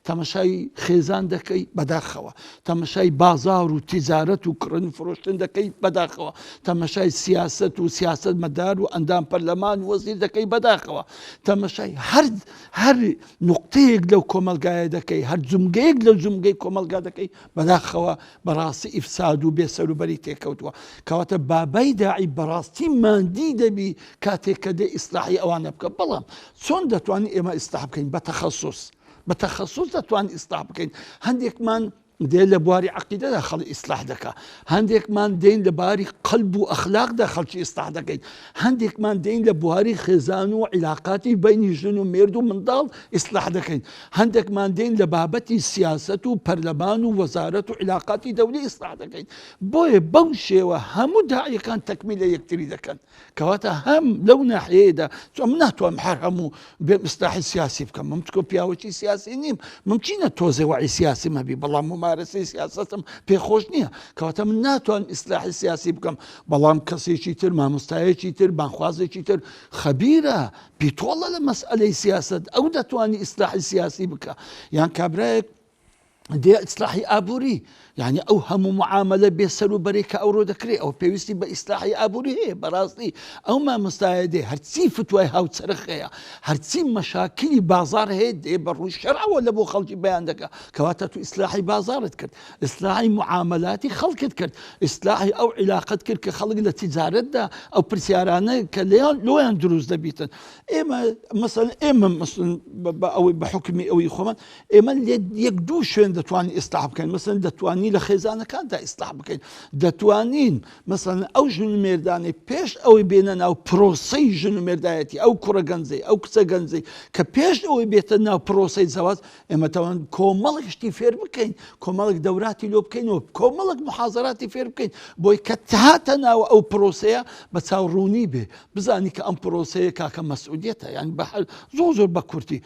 تەمەشای خێزان دەکەی بەداخەوە تەمەشای بازار و تیجارەت و کڕن و فرۆشتن دەکەی بەداخەوە تەمەشای سیاست و سیاست مەدار و ئەندام پەرلەمان و وەزیر دەکەی بەداخەوە تەمەشای هەر هەر نوقتەیەک لەو کۆمەلگایە دەکەی هەر جومگەیەک لەو جومگەی کۆمەلگا دەکەی بەداخەوە بەڕاستی ئیفساد و بێسەروبەری تێکەوتووە کەواتە بابای داعی بەڕاستی ماندی دەبی کاتێک کە دێ ئیسلاحی ئەوانە بکە بەڵام چۆن دەتوانین ئێمە ئیسلاح بکەین بە تەخەسوس بە تەخەسوس دەتوانین ئیسلاح بکەین هەندێکمان دێ لە بواری عقیدەدا خەڵی ئیسلاح دەکا هەندێکمان دێن لە باری قەلب و ئەخلاقدا خەڵکی ئیسلاح دەکەین هەندێکمان دێن لە بواری خێزان و عیلاقاتی بینی ژن و مێرد و منداڵ ئیسلاح دەکەین هەندێکمان دێن لە بابەتی سیاسەت و پەرلەمان و وەزارەت و عیلاقاتی دەولی ئیسلاح دەکەین بۆیە بەو شێوە هەموو داعیەکان تەکمیلە یەکتری دەکەن کەواتە هەم لەو ناحیەیەدا چۆن من ناتوانم هەر هەموو بێم ئیسلاحی سیاسی بکەم من چکۆ پیاوەکی سیاسی نیم ممکنە تۆزێ وعی سیاسیم هەبی بەڵام ممارەسەی سیاسەتم پێخۆش نییە کەواتە من ناتوانم ئیسلاحی سیاسی بکەم بەڵام کەسێکی تر مامۆستایەکی تر بانخوازێکی تر خەبیرە پیتۆڵە لە مەسئلەی سیاست ئەو دەتوانانی ئیسلاحی سیاسی بکە یان کابرایەک دێ ئیسلاحی ئابووری یعنی ئەو هەموو معاملە بێ سەر و بەرەی کە ئەوڕۆ دەکرێت ئەو پێویستی بە ئیسلاحی ئابووری هەیە بەڕاستی ئەو مامۆستایە دێ هەرچی فتوای هاوچەرخ هەیە هەرچی مەشاکلی بازار هەیە دێ بە ڕووی شەرعەوە لە بۆ خەڵکی بەیان دەکا کەواتە تو ئیسلاحی بازارت کرد ئیسلاحی معاملاتی خەڵکت کرد ئیسلاحی ئەو عیلاقەت کرد کە خەڵک لە تیجارەتدا ئەو پرسیارانە کە لێیان لۆیان دروست دەبیتن ئێمە مەسەن ئێمە مەسن بە ئەوەی بە حکمی ئەوەی خۆمان ئێمە لە یەک دوو شوێن دەتوانین ئیسلاح بکەین مەسەن دەتوانین لە خێزانەکاندا ئیسلاح بکەین دەتوانین مەسەن ئەو ژن و مێردانەی پێش ئەوەی بێنە ناو پرۆسەی ژن و مێردایەتی ئەو کوڕە گەنجەی ئەو کچە گەنجەی کە پێش ئەوەی بێتە ناو پرۆسەی زەواج ئێمە تەوان کۆمەڵێک شتی فێر بکەین کۆمەڵێک دەوراتی لۆ بکەین و کۆمەڵێک محازراتی فێر بکەین بۆی کە هاتە ناو ئەو پرۆسەیە بە چاوڕوونی بێ بزانی کە ئەم پرۆسەیە کاکە مەسئولیەتە یان بە زۆر زۆر بە کورتی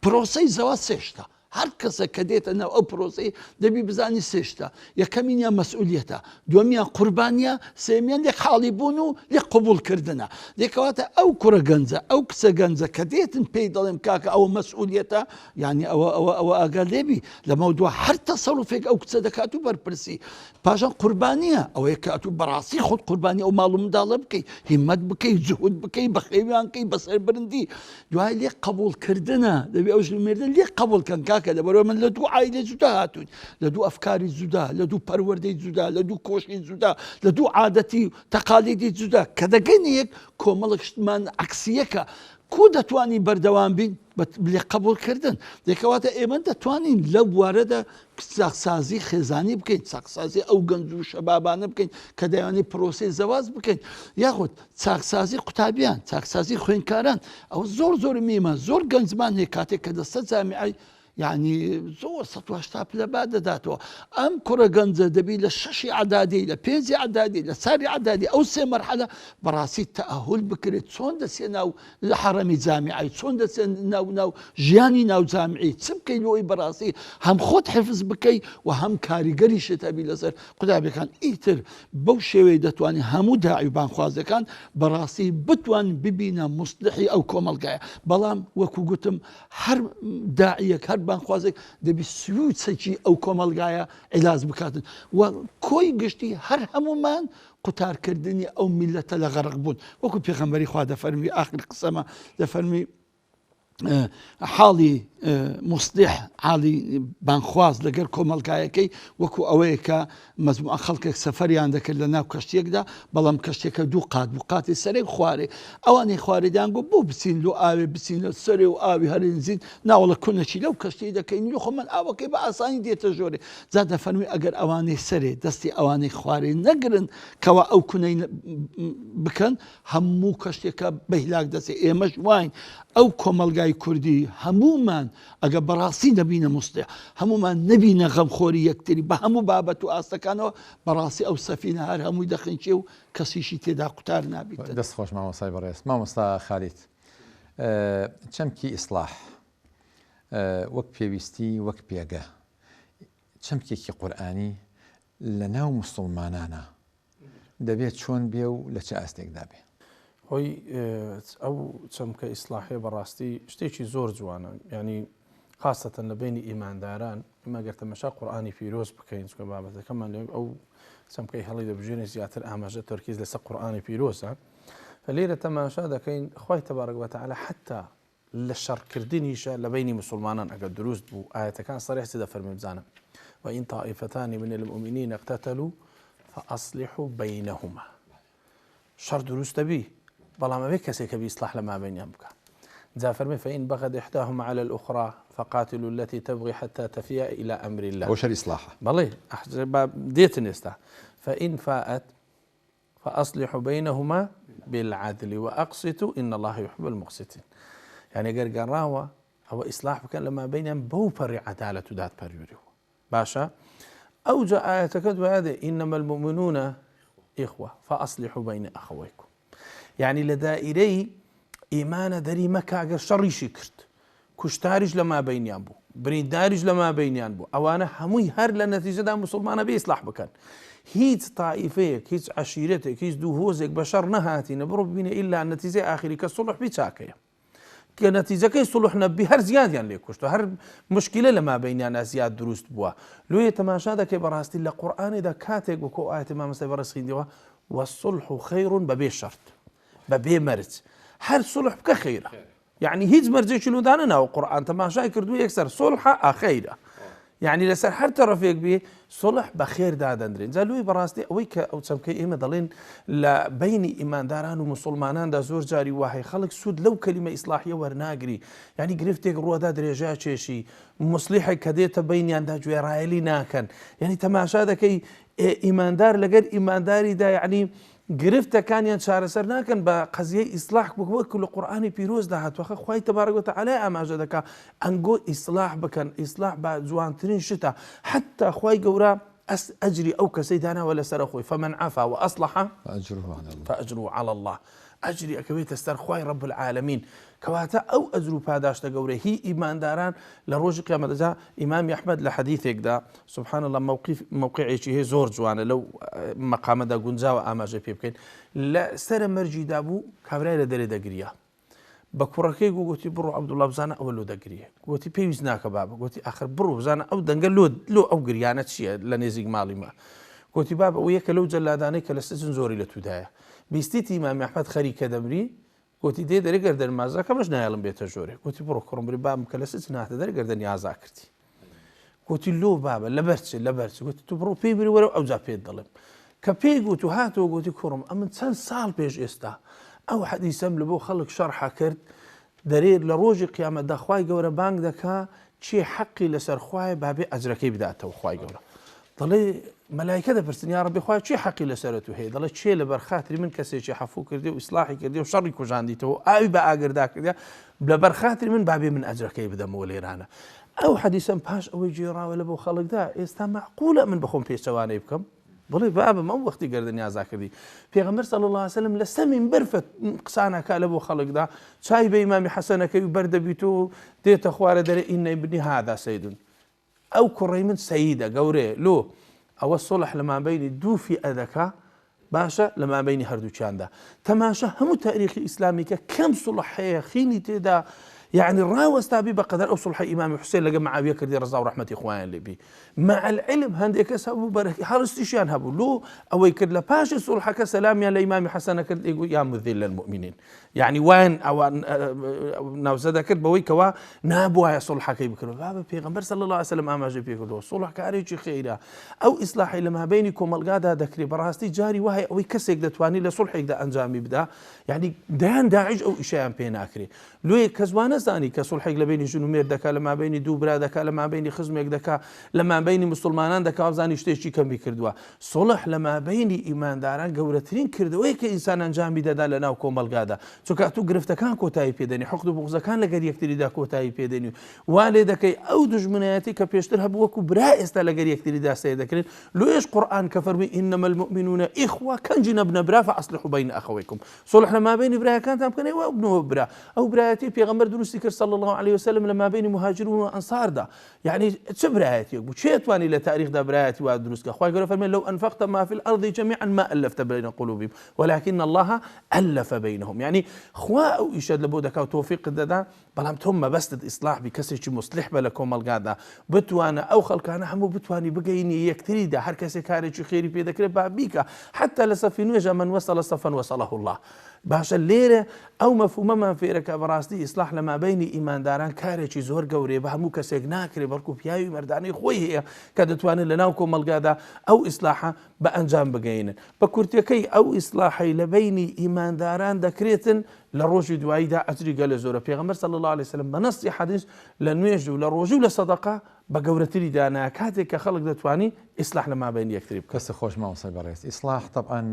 پرۆسەی زەواج سێ شتە، هەر کەسێک کە دێتە ناو ئەو پرۆسەی دەبی بزانی سێ شتە، یەکەمینیان مەسئولیەتە، دووەمیان قوربانیە، سێیەمیان لێک حاڵی بوون و لێک قبوڵ کردنە. دێ کەواتە ئەو کوڕە گەنجە، ئەو کچە گەنجە کە دێتن پێی دەڵێم کاکە ئەوە مەسئولیەتە، یانی ئەوە ئەوە ئەوە ئاگات لێبی لەمەودوا هەر تەسەروفێک ئەو کچە دەکات و بەرپرسی. پاشان قوربانیە، ئەوەیە کە ئەتوو بەڕاستی خۆت قوربانی ئەو ماڵ و منداڵە بکەی، هیمەت بکەی، جوهد بکەی، بەخێویان کەی، بەسەربرندی. دوای لێک قبوڵ کردنە دەبێ ئەو ژن و مێردە لێک قبوڵ کەن کاکە لەبەرەوە من لە دوو عایلەی جودا هاتووین لە دوو ئەفکاری جودا لە دوو پەروەردەی جودا لە دوو کۆشکی جودا لە دوو عادەتی و تەقالیدی جودا کە دەگەینە یەک کۆمەڵێک شتمان عەکسیەکە کو دەتوانی بەردەوام بین بە لێک قبوڵ کردن دێکەواتە ئێمە دەتوانین لەو بوارەدا چاکسازی خێزانی بکەین چاکسازی ئەو گەنج و شەبابانە بکەین کە دەیانی پرۆسەی زەواج بکەین یاخود چاکسازی قوتابیان چاکسازی خوێندکاران ئەوە زۆر زۆر میمە زۆر گەنجمان هەیە کاتێک کە دەستە جامیعی یعنی زۆر 180 پلە با دەداتەوە ئەم کوڕە گەنجە دەبی لە شەشی عدادی لە پێنجی عدادی لە چاری عدادی ئەو سێ مەرحەلە بەڕاستی تەئەهول بکرێت چۆن دەچێ ناو لە حەڕەمی جامیعەی چۆن دەچێ ناو ناو ژیانی ناو جامیعی چ بکەی لۆی بەڕاستی هەم خۆت حفز بکەی و هەم کاریگەریشت هەبی لەسەر قوتابیەکان ئیتر بەو شێوەیە دەتوانین هەموو داعی و بانگخوازەکان بەڕاستی بتوان ببینە موسلحی ئەو کۆمەڵگایە بەڵام وەکو گوتم هەر داعیەک هەر بانگخوازێک دەبی سوچێکی ئەو کۆمەڵگایە عیلاج بکاتن و کۆی گشتی هەر هەمومان قوتارکردنی ئەو میلەتە لە غەرق بوون وەکو پێغەمبەری خوا دەفەرمی ئاخر قسەمە دەفەرمی حاڵی موسلیح حاڵی بانخواز لەگەر کۆمەڵگایەکەی وەکو ئەوەیە کە مەجموعە خەڵکێک سەفەریان دەکرد لە ناو کەشتیەکدا بەڵام کەشتێکە دوو قات بوو قاتی سەرێک خوارێ ئەوانەی خوارێدان گوت بۆ بچین لۆ ئاوێ بچین لە سەرێ و ئاوی هەرنزین ناوەڵە کونەکی لەو کەشتی دەکەین لۆ خۆمان ئاوەکەی بە ئاسانی دێتە ژۆرێ جا دەفەرمی ئەگەر ئەوانەی سەرێ دەستی ئەوانەی خوارێ نەگرن کەوا ئەو کونەی بکەن هەموو کەشتێکە بە هیلاک دەچێت ئێمەش واین ئەو کۆمەڵگای کوردی هەموومان ئەگە بەڕاستی نەبینە موسڵیح هەموومان نەبینە غەمخۆری یەکتری بە هەموو بابەت و ئاستەکانەوە بەڕاستی ئەو سەفینە هەر هەمووی دەخنکێ و کەسیشی تێدا قوتار نابیتن. دەست خۆش مامۆستای بەڕێز. مامۆستا خالید چەمکی ئیسڵاح وەک پێویستی وەک پێگە چەمکێکی قورئانی لە ناو موسڵمانانا دەبێ چۆن بێ و لە چ ئاستێکدا بێ؟ هۆی ئەو چەمکە ئیسلاحیە بەڕاستی شتێکی زۆر جوانە یعنی. خاصەتەن لە بەینی ئیمانداران، ئێمە گەر تەمەشا قورئانی پیرۆز بکەین، چونکە بابەتەکەمان لە ئەو چەمکەی هەڵی دەبژێنێ زیاتر ئاماژە تەرکیز لەسەر قورئانی پیرۆزە، لێرە تەماشا دەکەین خوای تبارک وتعالی حتی لە شەڕکردنیشە لە بەینی مسوڵمانان ئەگەر دروست بوو ئایەتەکان صریح چ دەفەرمێ بزانە وإن طائفتان من المؤمنین اقتتلوا فأصلحوا بينهما شەڕ دروست دەبی بەڵام ئەبێ کەسێک هەبی ئیسلاح لە مابەینیان بکا جا فەرمی فإن بغت إحداهما على الأخرى فقاتلوا التي تبغي حتى تفيء إلى أمر الله ئەوە شەری ئیسلاحە. بەڵێ با دێتن ئێستا فإن فاءت فأصلحوا بينهما بالعدل وأقسطوا إن الله يحب المقسطين یعنی گەر گەڕاوە ئەوە ئیسلاح بکەن لە مابەینیان بەو پەڕی عەدالەت و دادپەروەریەوە باشە ئەوجا ئایەتەکە دوایە دێ انما المؤمنون اخوە فاصلحوا بین اخویکم یعنی لە دائیرەی ئیمانە دەری مەکە ئەگەر شەڕیشی کرد کوشتاریش لە مابینیان بوو برینداریش لە مابینیان بوو ئەوانە هەمووی هەر لە نەتیجەدا مسلمانە بێ ئیسلاح بکەن هیچ تائیفەیەک هیچ عەشیرەتێک هیچ دوو هۆزێک بە شەڕ نەهاتینە بڕۆ ببینە ئیلا نەتیجەی ئاخری کە سوڵح بی چاکەیە کە نەتیجەکەی سوڵح نەبی هەر زیادیان لێ کوشتوە هەر مشکلە لە مابەینیانا زیاد دروست بووە لۆیە تەماشا دەکەی بەڕاستی لە قورئانێدا کاتێک وەکو ئەو ئایەتەی مامۆستای بەڕێز خویندیەوە والصلح خیر بەبێ شەرت بەبێ مەرج هەر سوڵح بکە خیرە یعنی هیچ مەرجێکی لۆ دانەناوە قورئان تەماشای کردووە یەکسەر سوڵحە ئاخیرە یانی لەسەر هەر تەڕەفێک بێ سوڵح بە خێر دادەندرێن. جا لۆی بەڕاستی ئەوەی کە ئەو چەمکەی ئێمە دەڵێن لە بەینی ئیمانداران و موسوڵماناندا زۆر جاری وا هەیە خەڵک سوود لەو کەلیمە ئیسڵاحیە وەرناگری یانی گرفتێک ڕووەدا درێژە کێشی موسڵیحێک کە دێتە بەینیاندا گوێڕایەلی ناکەن یانی تەماشا دەکەی ئیماندار لەگەر ئیمانداریدا یانی گرفتەکانیان چارەسەر ناکەن بە قەزیەی ئیسڵاح وەکو لە قورئانی پیرۆزدا هاتووە خە خوای تبارک وتعالی ئاماژە دەکا ئەنگۆ ئیسڵاح بکەن ئیسڵاح بە جوانترین شتە حتا خوای گەورە ئەس ئەجری ئەو کەسەی داناوە لەسەر خۆی فمن عفا وأصلح فأجره على الله فأجره على الله ئەجری ئەکەوێتە سەر خوای رب العالمین کەواتە ئەو ئەجر و پاداشتە گەورە هی ئیمانداران لە ڕۆژی قیامەتدا ئیمامی ئەحمەد لە حەدیثێکدا سبحان اللە مەوقیف مەوقعێکی هەیە زۆر جوانە لەو مەقامەدا گونجاوە ئاماژە پێ بکەین لە سەرە مەرگیدا بوو کابرای لە دەرێ دەگریا بە کوڕەکەی گو گوتی بڕۆ عەبدوڵڵا بزانە ئەوە لۆ دەگریە گوتی پێویست ناکە بابە گوتی ئاخر بڕۆ بزانە ئەو دەنگە لۆ لۆ ئەو گریانە چییە لە نێزیک ماڵی مە گوتی بابە ئەو یەکە لەو جەلادانەی کە لە سجن زۆری لە تودایە بیستیتی ئیمامی ئەحمەد خەریکە دەمری گوتی دێ دەرێ گەردەن مازاکەمەش نایەڵم بێتە ژۆرێ گوتی بڕۆ کوڕم بری بابم کە لە سجن هاتە دەرێ گەردەنی ئازا کردی گوتی لۆ بابە لەبەر چ لەبەر چ گوتی تو بڕۆ پێی بری وەرە ئەوجا پێت دەڵێم کە پێی گوت و هاتەوە گوتی کوڕم ئەمن چەند ساڵ پێش ئێستا ئەو حەدیسەم لە بۆ خەڵک شەرحە کرد دەرێ لە ڕۆژی قیامەتدا خوای گەورە بانگ دەکا کێ حەقی لەسەر خوایە با بێ ئەجرەکەی بداتەوە خوای گەورە دەڵێ مەلایکە دەپرسن یا ڕەبی خوای چی حەقی لەسەر تو هەیە دەڵێ چێ لەبەر خاتری من کەسێکی حەفوو کردی و ئیسلاحی کردی و شەڕی کوژاندیتەوە ئاوی بە ئاگردا کردیا لەبەر خاتری من بابێ من ئەجرەکەی بدەمەوە لێرانە ئەو حەدیسەم پاش ئەوەی گێڕاوە لە بۆ خەڵکدا ئێستا مەعقولە من بەخۆم پێچەوانەی بکەم بڵێ بابم ئەو وەختی گەردنی ئازا کردی پێغەمبەر صلی اللە علیه وسلم لە سەر مینبەر قسانەکا لە بۆ خەڵکدا چای بە ئیمامی حەسەنەکەی و بەردەبیت و دێتە خوارە دەرێ إن ابني هذا سيد ئەو کوڕەی من سەیدە گەورەیە لۆ ئەوە سوڵح لە مابینی دوو فیئە دەکا باشە لە مابینی هەردووکیاندا تەماشا هەموو تاریخی ئیسلامی کە کەم سوڵح هەیە خینی تێدا یعنی ڕاوەستابی بەقەدەر ئەو سوڵحی ئیمامی حوسێن لەگە معاویە کردی ڕەزا و ڕەحمەتی خوایان لێبی مع العلم هەندێک کەس هەبوو بەرەکی هەڵستیشیان هەبوو لۆ ئەوەی کرد لە پاشی سوڵحەکە سەلامیان لە ئیمامی حەسەنە کرد ئەیگوت یا مذل المؤمنین یعنی وایان ئەوان ناوزە دەکرد بەوەی کەوا نابوایە سوڵحەکەی بکرد بابە پێغەمبەر صلی الله علیه وسلم ئاماژەی پێکردەوە سوڵح کارێکی خێرە ئەو ئیسلاحی لە مابینی کۆمەڵگادا دەکرێت بەڕاستی جاری وایە ئەوەی کەسێک دەتوانێت لە سوڵحێکدا ئەنجامی بدا یعنی دەیان داعش ئەو ئیشیان پێ ناکرێت لۆیە کەس وا نەزانی کە سوڵحێک لە بەینی ژن و مێرد دەکا، لە مابەینی دوو برا دەکا، لە مابەینی خزمێک دەکا، لە مابەینی موسوڵمانان دەکا وابزانی شتێکی کەمی کردووە. سوڵح لە مابەینی ئیمانداران گەورەترین کردەوەیە کە ئینسان ئەنجامی دەدا لە ناو کۆمەڵگادا. چونکە ئەتوو گرفتەکان کۆتایی پێ دێنی، حوقد و بوغزەکان لەگەر یەکتریدا کۆتایی پێ دێنی و وا لێ دەکەی ئەو دوژمنایەتی کە پێشتر هەبوو وەکوو برا ئێستا لەگەر یەکتریدا سەیر دەکرێن. لۆیەش قورئان کە فەرمووی انما المؤمنون اخوە کەنجی نەبنە برا فاصلحوا بین اخویکم. سوڵح لە مابەینی برایەکانتان بکەن ئێوە بنەوە برا ئەو برایەتی پێغەمبەر دروستی. دروستی کرد صلی اللە علیە وسلم لە مابینی مهاجرون و ئەنصاردا، یعنی چ برایەتیەک بوو؟ کێ توانی لە تاریخدا برایەتی وا دروست کە؟ خوای گەورە فەرمی لو انفقت ما فی الارض جميعا ما الفت بین قلوبهم ولكن الله الف بینهم، یعنی خوا ئەو ئیشەت لە بۆ دەکا و تۆفیقت دەدا، بەڵام تۆ مەبەستت ئیسلاح بی، کەسێکی موسلیح بە لە کۆمەڵگادا، بتوانە ئەو خەڵکانە هەموو بتوانی بگەینی یەکتریدا، هەر کەسێک کارێکی خێری پێ دەکرێت با بیکا، حەتا لە سەفی نوێژا من وصل صفا وصله اللە. باشە لێرە ئەو مەفهومەمان فێرە کە بەڕاستی ئیسلاح لە مابەینی ئیمانداران کارێکی زۆر گەورەیە، بە هەموو کەسێک ناکرێ، بەڵکو پیاوی مەردانەی خۆی هەیە کە دەتوانێت لە ناو کۆمەڵگادا ئەو ئیسلاحە بە ئەنجام بگەینن. بە کورتەکەی ئەو ئیسلاحەی لە بەینی ئیمانداران دەکرێتن لە ڕۆژی دواییدا ئەجری گەلێ زۆرە. پێغەمبەر صلی اللە علیە وسلم بە نەسی حەدیس لە نوێژ و لە ڕۆژی و لە سەدەقە بە گەورەتری دانا کاتێک کە خەڵک دەتوانی ئیسلاح لە مابەینی یەکتری بکەن. دەستت خۆش مامۆستای بەڕێز. ئیسلاح تەبعەن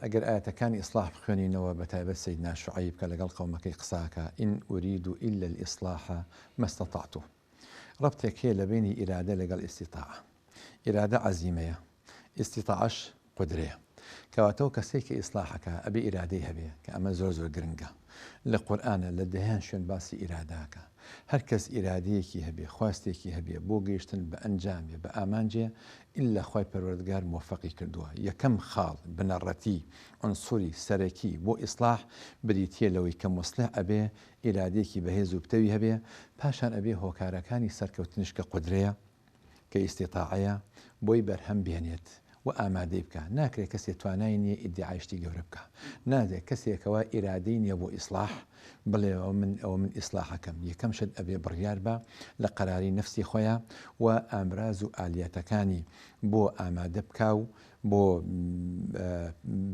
ئەگەر ئایەتەکانی ئیسڵاح بخوێنینەوە بەتایبەت سەیدنا شوعەیب کە لەگەڵ قەومەکەی قسە ئەکا، ان ارید الا الاصلاح ما استطعت، ڕەبتێک هەیە لە بەینی ئیرادە لەگەڵ ئیستیتاعە، ئیرادە عەزیمەیە، ئیستیتاعەش قودرەیە، کەواتە ئەو کەسەی کە ئیسڵاح ئەکا ئەبێ ئیرادەی هەبێ کە ئەمە زۆر زۆر گرنگە، لە قورئانا لە دەیان شوێن باسی ئیرادە ئەکا، هەر کەس ئیرادەیەکی هەبێ، خواستێکی هەبێ بۆ گەیشتن بە ئەنجامێ، بە ئامانجێ، ئیلا خوای پەروەردگار مۆفەقی کردووە. یەکەم خاڵ، بنەڕەتی، عونسوری، سەرەکی، بۆ ئیسڵاح بریتییە لەوەی کە موسڵیح ئەبێ ئیرادەیەکی بەهێز و پتەوی هەبێ، پاشان ئەبێ هۆکارەکانی سەرکەوتنیش کە قودرەیە، کە ئیستیتاعەیە، بۆی بەرهەم بێنێت و ئامادەی بکا. ناکرێ کەسێ توانای نییە ئیدیعای شتی گەورە بکا. نادرێ کەسێ کەوا ئیرادەی نییە بۆ ئیسڵاح بڵێ ئەوە من ئەوە من ئیسڵاح ئەکەم. یەکەم شت ئەبێ بڕیار با لە قەراری نەفسی خۆیا و ئامراز و ئالیەتەکانی بۆ ئامادە بکا و بۆ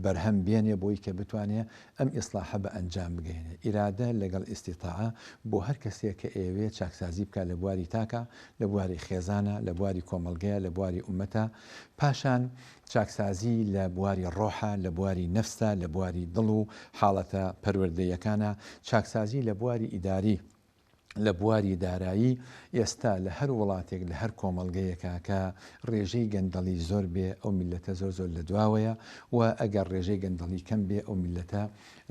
بەرهەم بێنێ بۆی کە بتوانێ ئەم ئیسڵاحە بە ئەنجام بگەیەنێ. ئیرادە لەگەڵ ئیستیتاعە بۆ هەر کەسێ کە ئەیەوێ چاکسازی بکا لە بواری تاکا، لە بواری خێزانا، لە بواری کۆمەڵگەیا، لە بواری ئوممەتا، پاشان چاکسازی لە بواری ڕۆحا، لە بواری نەفسا، لە بواری دڵ و حاڵەتە پەروەردەییەکانا، چاکسازی لە بواری ئیداری، لە بواری دارایی، ئێستا لە هەر وڵاتێک لە هەر کۆمەڵگەیەکا کە ڕێژەی گەندەڵی زۆر بێ ئەو میللەتە زۆر زۆر لە دواوەیە و ئەگەر ڕێژەی گەندەڵی کەم بێ ئەو میللەتە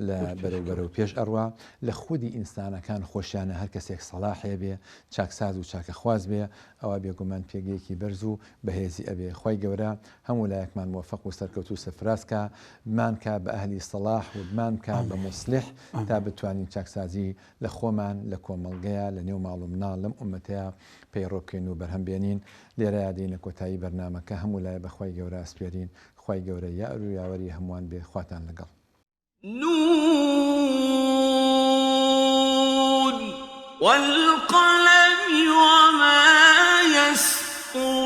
لە بەرەو بەرەو پێش ئەڕوا. لە خودی ئینسانەکان خۆشیانە هەر کەسێک سەڵاحێ بێ، چاکساز و چاکەخواز بێ ئەوا بێگومان پێگەیەکی بەرز و بەهێزی ئەبێ. خوای گەورە هەموو لایەکمان مۆفەق و سەرکەوتوو سەرفراز کا، بمان کا بە ئەهلی سەڵاح و بمان بکا بە موسلیح تا بتوانین چاکسازی لە خۆمان، لە کۆمەڵگەیا، لە نێو ماڵ و مناڵ، لەم ئوممەتەیا پەیڕەو بکەین و بەرهەم بێنین. لێرەیا دێینە کۆتایی بەرنامەکە، هەموو لایە بە خوای گەورە ئەسپێرین، خوای گەورە یار و یاوەری هەمووان بێ، خواتان لەگەڵ. نون والقلم وما يسطرون.